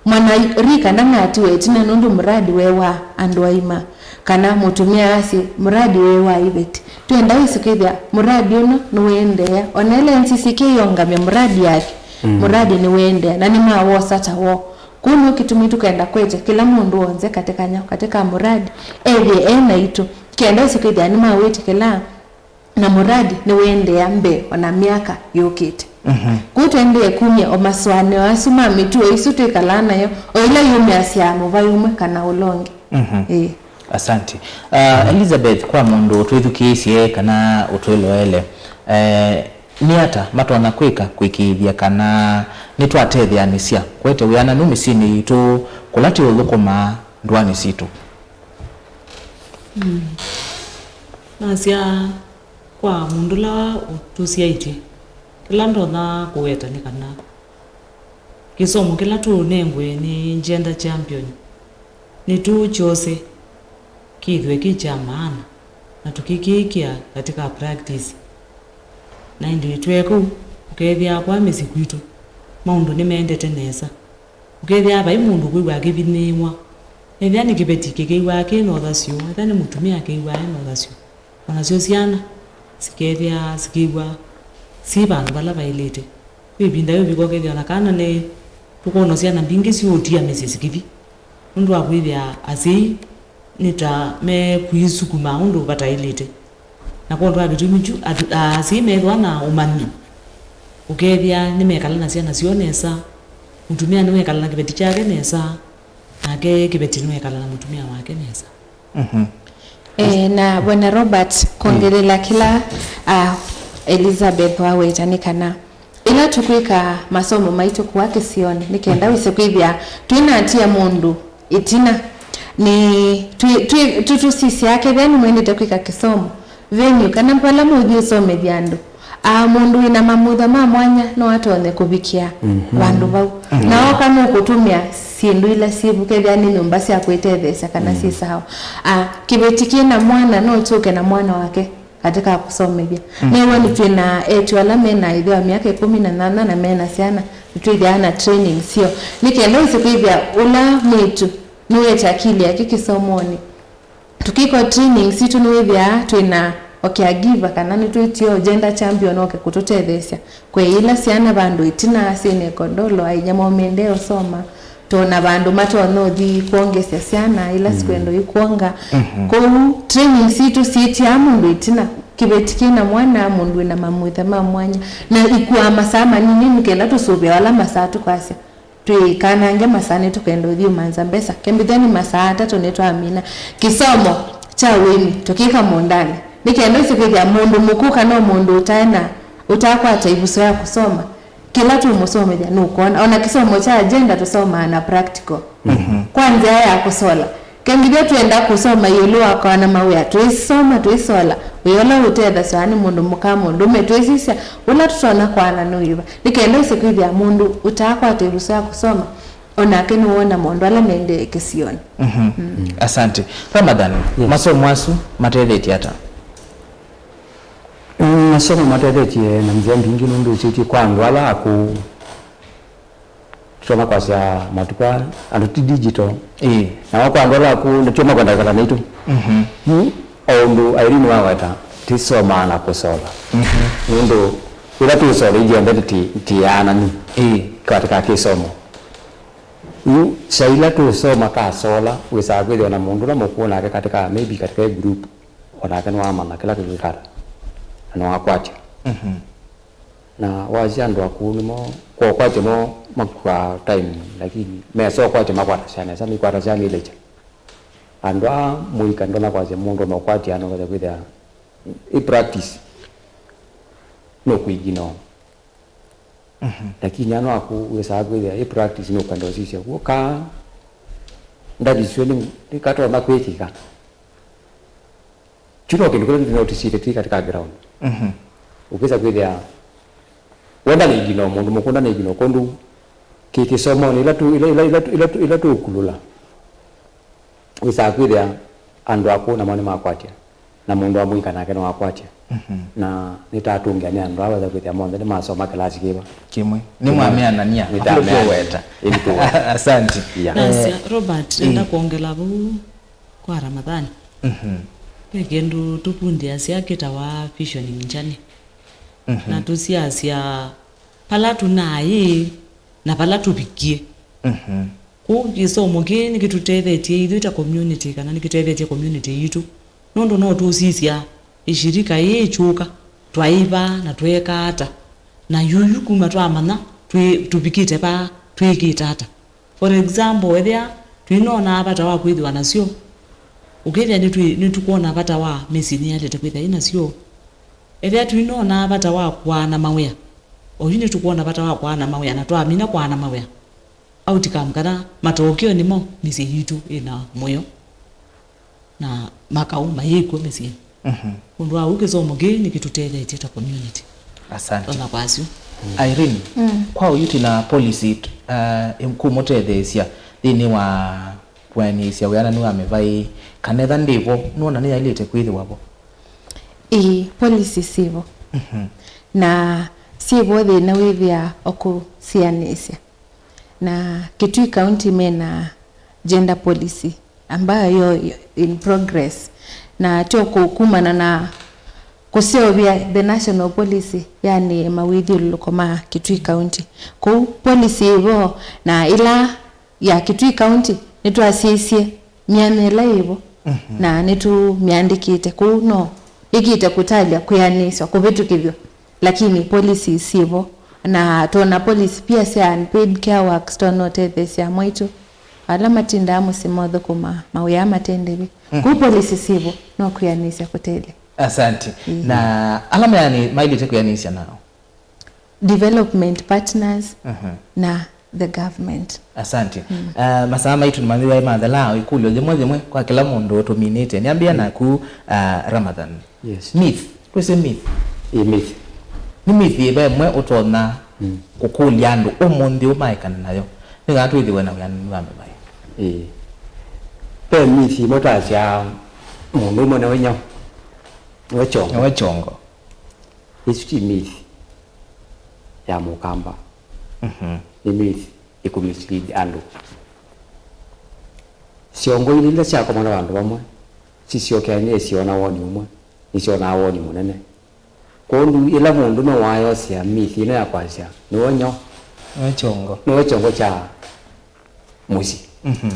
Mwana rika ndanatiwe ĩtina nũndũ muradi we wa andũ aima, kana mũtumĩa asye, muradi we wa iveti. Twĩenda wĩsĩ kwĩthĩa muradi ũno nĩwĩendeea. O na ĩla N C C K yongamya muradi yake, mm, muradi nĩwĩendeea, na nĩmawosa ta woo. Kũu nĩkyo kĩtumi tũkenda kwete kĩla mũndũ w'onthe katika nyao, katika muradi, ethĩe e naitũ, kenda wĩsĩ kwĩthĩa nĩmawĩtĩkĩla. Na muradi nĩwĩendeea mbee o na myaka yũkĩte. Mhm. Kwoou tũendee kumya o masũanĩo asu ma mĩtuo ĩsu twĩkalaa nayo, o ĩla yumĩasya mũvai ũmwe kana ũla ũngĩ. Mhm. Ĩĩ. Asante. Uh, Elizabeth, kwa mũndũ ũtwĩthukĩĩsye kana ũtwĩloele, eh, nĩ ata matonya kwĩka kũĩkĩĩthya kana nĩtwatetheanĩsya kũete wĩananu mĩsyĩnĩ yitũ kũla tũũthũkũma ndũanĩ sitũ? Mm. Nasya kwa mũndũ ũla ũtũsyaĩtye, kĩla ndonya kũweta nĩ kana kĩsomo kĩla tũũnengwe nĩ Gender Champion nĩtũkyose kĩthwe kĩ kya maana na tũkĩkĩĩkĩa katika practice. Na ĩndĩ twĩ kũu, ũkethĩa kwa mĩsyĩ kwitũ maũndũ nĩmaendete nesa. Ũkethĩa vai mũndũ ũkwĩw'a akĩvinyĩĩwa. Ethĩa nĩ kĩveti kĩkĩw'aa kĩ na ũthasyo, ethĩa nĩ mũtumĩa akĩw'aa e na ũthasyo, o nasyo syana sikethĩa sikĩw'a syĩ vandũ vala vaĩlĩte. Kwĩ ĩvinda yũvika ũkethĩa o na kana nĩ tũkwona syana mbingĩ siũũtia mĩsyĩ sikĩthi nũndũ wa kwĩthĩa asyai nĩ ta mekwĩsukuma ũndũ vataĩlĩte. Na kwondũ wa kĩtumi kyu, atu-, asyai methĩwa na ũmanyi, ũkethĩa nĩmekala na syana syoo nesa, mũtumĩa nĩwekala na kĩveti kyake nesa, nake kĩveti nĩwekala na mũtumĩa wake nesa. Mhm. Eh, na Bwana Robert, kwongelela kĩla, ah, Elizabeth waweta nĩ kana ĩla tũkwĩka masomo maitũ kũa kĩsionĩ, nĩ kenda wĩse kwĩthĩa twĩnatia mũndũ ĩtina. Nĩ twĩ-, twĩ-, tũ-, tũsisya kethĩa nĩmwendete kwĩka kĩsomo, venue, kana vala mũthi ũsomethya andũ, Ah, mũndũ wĩna mamutha ma mwanya no atonye kũvikĩa vandũ vau. Na oka nũkũtũmĩa syĩndũ ila syĩvu, kethĩa nĩ nyũmba sya kwĩtetheesya kana syĩ sawa. Ah, kĩveti kĩna mwana no kyũke na mwana wake katika kũsomethya. Nĩw'o nĩtwĩ na eĩtu ala mena ĩtheo wa myaka ĩkũmi na nyanya na mena syana, nĩtwĩthĩawa na training syo. Nĩ kenda ũsĩ kwĩthĩa ũla mwĩĩtu nĩwete akili yake kĩsomonĩ. Tũkĩka training sitũ nĩwĩthĩaa twĩ na o caregiver kana nĩtwĩtio gender champion oke kũtũtetheesya. Kwĩ ila syana vandũ ĩtina syĩ na ĩkodolo, ainya moo mendee ũsoma, tona vandũ matonya ũthi kwongesya syana ila sikwenda ikwonga. Kwoou training sitũ syĩtiaa mũndũ ĩtina, kĩveti kĩna mwana, mũndũ wĩna mamutha ma mwanya, na ikuaa masaa manini nĩ kenda tũsũvĩa ala masaa tũkwasya. Twĩkanange masaa nĩtũkenda ũthyũmanza mbesa. Kembithya nĩ masaa atatũ nĩtwamina. Kĩsomo kya ũĩmi tũkĩka mũũndanĩ. Nĩ kenda ũsĩ kwĩthĩa mũndũ mũkũũ kana o mũndũ ũtae na, ũtakwata ĩvuso ya kũsoma, kĩla tũmũsomethya nũkwona. Ona kĩsomo kya agenda tũsomaa na practical. Kwa nzĩa ya kũsola. Kembithya twenda kũsoma ĩũlũ wa kwana mawĩa, twĩsoma, twĩsola, wĩa ũla ũtethasya nĩ mũndũ mũka, mũndũme, twĩsisya ũla tũtonya kwana nũĩva. Nĩ kenda ũsĩ kwĩthĩa mũndũ ũtaakwata ĩvuso ya kũsoma, o nake nĩwona maũndũ ala maendee kĩsionĩ. Asante. Ramadhan, masomo asu matethetye ata? Mm, masomo matethetye na nzĩa mbingĩ nũndũ ũsĩtye kwa andũ ala akũũ. Tũtonya kwasya matukũ aa andũ ti digital. Ĩĩ. Nao kwa andũ ala akũũ nĩtyo makwenda ĩkala naitũ. Mhm. Yu o ũndũ Irene waweta, tĩsomaa na kũsola. Mhm. Nũndũ ĩla tũũsola ithyonthe tũti-, tũtiaanani. Ĩĩ. Katika kĩsomo. Yu kya ila tũũsoma kasola, wĩsaa kwĩthĩwa na mũndũ ũla mũkũũ nake katika, maybe katika ĩ group, o nake nĩwamanya kĩla kĩkwĩkala, na nĩwakwatya. Mhm. Na wasya andũ akũũ nĩmo, kwa ũkwatyo mo makuaa time, lakini mesa ũkwatyo makwatasya nesa, maikwata syana ilekya. Andũ aa mũika ndonya kwasya mũndũ ũme ũkwatya, nũkwasya kwĩthĩa ĩ practice nũkwĩginoo. Mhm. Lakini ano akũũ wĩsaa kwĩthĩa ĩ practice nũkwenda ũsisya kw'o kaa ndavisw'e nĩ, nĩ katonya kwĩkĩka. Kyu no kĩndũ kĩla nĩtũnotisĩte twĩ katika ground. Mhm. Ũkĩsa kwĩthĩa we ndanaiginoo, mũndũ mũkũũ ndanaiginoo, kwondũ kĩ kĩsomonĩ ila tũ-, ila, ila, ila, ila, ila tũũkulũla, wĩsaa kwĩthĩa andũ akũũ namo nĩmakwatya, na mũndũ wa mũika nake nĩwakwatya. Mhm. Na nĩtatũngĩa nĩ andũ aa wesa kwĩthĩa monthe nĩmasoma kĩlasi kĩva. Kĩmwe. Nĩmwameanania, nĩtameana. Nĩtũweta. Ĩndĩ tũweta. Asante. Yeah. Nasya, eh, Robert, ĩ. Nenda kwongela vau. Kwa Ramadhan, mhm, ve kĩndũ tũvundĩasya kĩtawa visioning journey. Mhm. Na tũsiasya vala tũnaĩ na vala tũvikie. Mhm. Kwoou kĩsomo kĩĩ nĩkĩtũtethetye ithyĩ ta community, kana nĩkĩtethetye community yitũ. Nũndũ no tũsisya ĩshirika yĩĩ ĩkyũka, twaĩ va na tweeka ata? Na yuyu kuma twamanya twĩ-, tũvikĩte va, twĩkĩte ata? For example, ethĩa tũinonaa vata wa kwĩthĩwa nasyo, ũkethĩa nĩtwĩ-, nĩtũkwona vata wa mĩsyĩ nĩyaĩlĩte kwĩthĩa ĩ nasyo. Ethĩa tũinonaa vata wa kũaana mawĩa, oyu nĩtũkwona vata wa kũaana mawĩa, na twamina kũaana mawĩa, outcome kana matokeo nĩmo mĩsyĩ yitũ ĩna mũyo. Na makaũ mayĩkw'o mĩsyĩ. Mhm. Ũndũ wa ũu kĩsomo kĩĩ nĩkĩtũtethetye ta community. Asante. Ona kwasyo. Irene, mm, kwa ũyu twĩ na policy, uh, kũmũtetheesya nthĩnĩ wa kũanĩsya wĩananu wa mĩvaĩ, kana etha ndĩvo, nũona nĩyaĩlĩte kwĩthĩwa vo? Ĩĩ, policy syĩvo. Mhm. Na syĩvo thĩna wĩthĩa o kũsianĩsya. Na Kitui County mena gender policy ambayo yo in progress, na tyo kũ-, kumana na kũseũvya the national policy, yani mawĩthyũlũlũko ma Kitui County. Kũu policy ĩvo na ĩla ya Kitui County nĩtwasyaisye myanya ĩla yĩvo, mhm, na nĩtũmyandĩkĩte kũu, no ĩkĩte kũtalya kwĩanĩswa kũvĩtũkĩthw'a. Lakini policy syĩvo, na twona policy pia sya unpaid care work, twona ũtetheesya amwe aitũ ala matindaa mũsyĩ mothũkũma mawĩa mate ndĩvi. Mhm. Kũu policy syĩvo no kwĩanĩsya kũtethya. Asante. Mhm. Na ala meanĩ-, maĩlĩte kwĩanĩsya nao? Development partners, mhm, na the government. Asante. Mm. Uh, masaa maitũ nĩmathĩwa mathela, ĩkũlyo yĩmwe yĩmwe kwa kĩla mũndũ ũtũminĩte. Nĩambĩa, mm, naku, uh, Ramadhan. Yes. Myth. Twĩsĩ myth. Ĩ myth. Nĩ myth ĩva ĩmwe ũtonya Mm. kũkũlya andũ ũmũnthĩ ũũ maekane nayo, nĩ kana twĩthĩwe na wĩananu wa mĩvaĩ? Ĩĩ. Ve myth ĩmwe twasya mũndũ ũmwe nĩwe nyau, nĩwe kyongo. Nĩwe kyongo. Ĩsu ti myth ya Mũkamba. Mhm. Nĩ myth ĩkũmislead andũ. Syongo ilĩ ila syakomana vandũ vamwe, sisyokeanĩe syona woni ũmwe, nĩsyonaa woni mũnene. Kwondũ ĩla mũndũme wayosea myth ĩno ya kwasya nĩwe nyau, Nĩwe kyongo. nĩwe kyongo kya mũsyĩ. Mhm.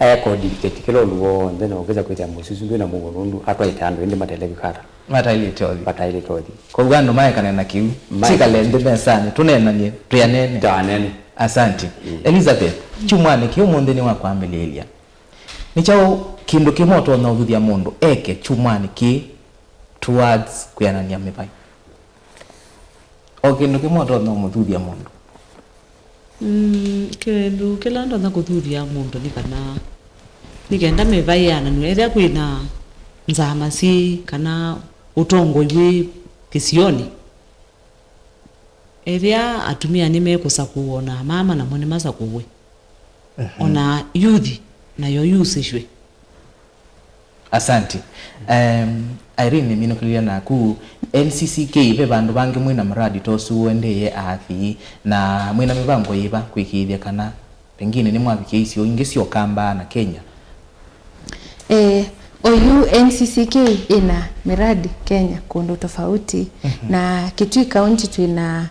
Aekwa dictate kĩla ũndũ w'onthe, na ũkĩsa kwĩthĩa mũsyĩ ũsu ndwĩ na mũuo nũndũ atwaĩte andũ ĩndĩ mataĩle kwĩka ata? Mataĩlĩte ũthi. Mataĩlĩte ũthi. Kwoou andũ maekane na kĩu. Maekane. Tikale nthĩ mesanĩ, tũneenany'e, twĩanene. Twaanene. Asanti. Mm. Elizabeth, kyumwanĩ kĩĩ ũmũnthĩ nĩ wa kwambĩlĩĩlya. Nĩ kyaũ kĩndũ kĩmwe ũtonya ũthuthya mũndũ eke kyumwanĩ kĩĩ towards kwĩanany'a mĩvaĩ? O kĩndũ kĩmwe ũtonya ũmũthuthya mũndũ? Mm, kĩndũ kĩla ndonya kũthuthya mũndũ nĩ kana, nĩ kenda mĩvaĩ yananw'e. Ethĩa kwĩ na nzama syĩ kana ũtongoi wĩ kĩsionĩ, ethĩa atumĩa nĩmekũsakũwa, o na amama namo nĩmasakũwe. Mhm. O na yuthi nayo yusĩshw'e. Asanti. Em, Irene, nĩminũkĩlĩlya naku. N C C K, ve vandũ vangĩ mwĩ na mradi ta ũsu ũendee athii, na mwĩ na mĩvango yĩva kwĩkĩĩthya kana pengine nĩmwavikĩa isio ingĩ sya Ũkamba na Kenya? Eh, oyu N C C K ĩna miradi Kenya kũndũ tofauti, Mhm. na Kitui County twĩna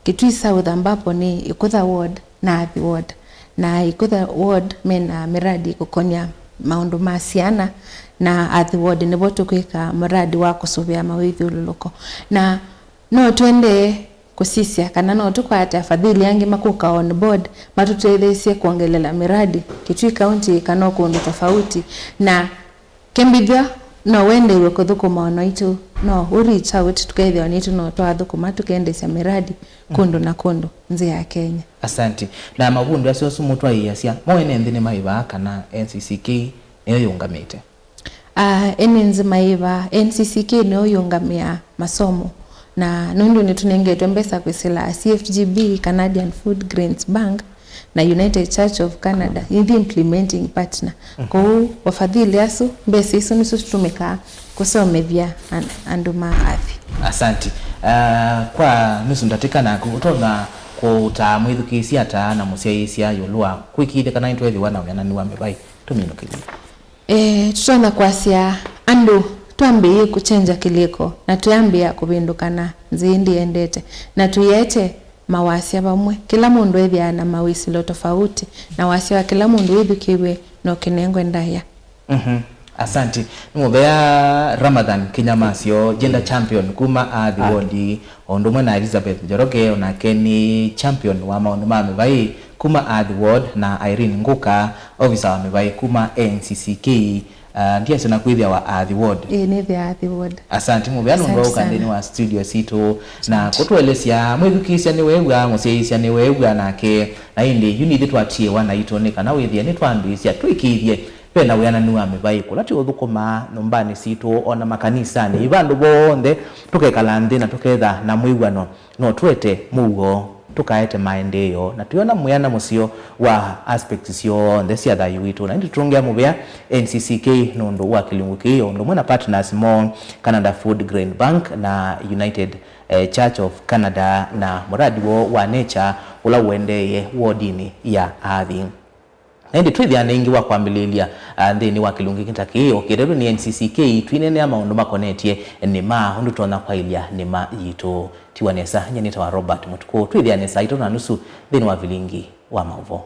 Kitui South, ambapo nĩ Ikutha Ward na Athi Ward. Na Ikutha Ward mena miradi kũkonya maũndũ ma syana, na Athi Ward nĩvo tũkwĩka muradi wa kũsũvĩa mawĩthyũlũlũko. Na no tũendee kũsisya kana no tũkwate afadhili angĩ makũka on board matũtetheesye kwongelela miradi Kitui County kana o kũndũ tofauti. Na kĩmbithyo, no wendeew'e kũthũkũma o naitũ, no ũ reach out, tũkethĩwa naitũ no twathũkũma tũkendeesya miradi kũndũ na kũndũ nthĩ ya Kenya. Asanti. Na mavundu asu asu mũtwaĩĩasya, mo ene nthĩ nĩmaĩvaa kana N C C K nĩyo yĩũngamĩte? Ah, ene nthĩ maĩvaa, N C C K nĩyo yĩũngamĩaa masomo, na nũndũ nĩtũnengetwe mbesa kwĩsĩla C F G B, Canadian Food Grains Bank, na United Church of Canada, nĩthi implementing partner. Mhm. Kwoou, wafadhili asu, mbesa isu nĩsyo situmikaa kũsomethya an-, andũ ma Athi. Asanti. Ah, kwa nusu ndatĩka naku, ũtonya kũtaa mwĩthukĩĩsya ata na mũsyaĩĩsya ĩũlũ wa kwĩkĩĩthya kana nĩtweethĩwa na wĩananu wa mĩvaĩ? Tũminũkĩlye. Eh, tũtonya kwasya andũ twambĩĩe kũkyenza kĩlĩko na twĩambĩĩa kũvĩndũkana nzĩa ĩndĩ yendete, na tũiete mawasya vamwe. Kĩla mũndũ ethĩawa na mawĩsĩlo tofauti, na wasya wa kĩla mũndũ wĩthukĩĩw'e na ũkĩnengwe ndaĩa. Mhm. Asanti. Nĩ mũvea Ramadhan Kinyamasyo, gender champion kuma Athi Ward, o ũndũ ũmwe na Elizabeth Njoroge, o nake nĩ champion wa maũndũ ma mĩvaĩ kuma Athi Ward, na Irene Nguka, ofisa wa mĩvaĩ kuma N C C K. Ah, ndiasyo na kwĩthĩawa Athi Ward. Ĩĩ, nĩthĩawa Athi Ward. Asanti mũvea nũndũ wa ũka nthĩnĩ wa studio sitũ na kũtũelesya. Mwĩthukĩĩsya nĩweew'a, mũsyaĩĩsya nĩweew'a nake, na ĩndĩ yu nithyĩ twatiĩwa naitũ nĩ kana wĩthĩe nĩtwambĩĩsya twĩkĩĩthye ve na wĩananu wa mĩvaĩ kũla tũũthũkũmaa nyũmbanĩ sitũ, o na makanisanĩ, ĩ vandũ vonthe tũkekala nthĩ na tũketha na mwĩw'ano. No tũete mũuo, tũkaete maendeeo, na twĩona mwĩana mũseo wa aspects syonthe sya thayũ witũ. Na ĩndĩ tũtũngĩa mũvea N C C K nũndũ wa kĩlungu kĩĩ, o ũndũ ũmwe na partners moo, Canada Food Grain Bank na United, eh, Church of Canada, na mũradi woo wa Nature ũla ũendeeye wodinĩ ya Athi. Na ĩndĩ twĩthĩane ĩngĩ wa kwambĩlĩĩlya, ah, nthĩnĩ wa kĩlungu kĩngĩ ta kĩĩ, okĩtetwe nĩ N C C K, twineenea maũndũ makonetye nĩma, ũndũ tũtonya kwaĩlya nĩma yitũ. Tiwa nesa, nyie nĩtawa Robert Mũtukũ. Twĩthĩane saa itatu na nusu nthĩnĩ wa vilingi wa maũvoo.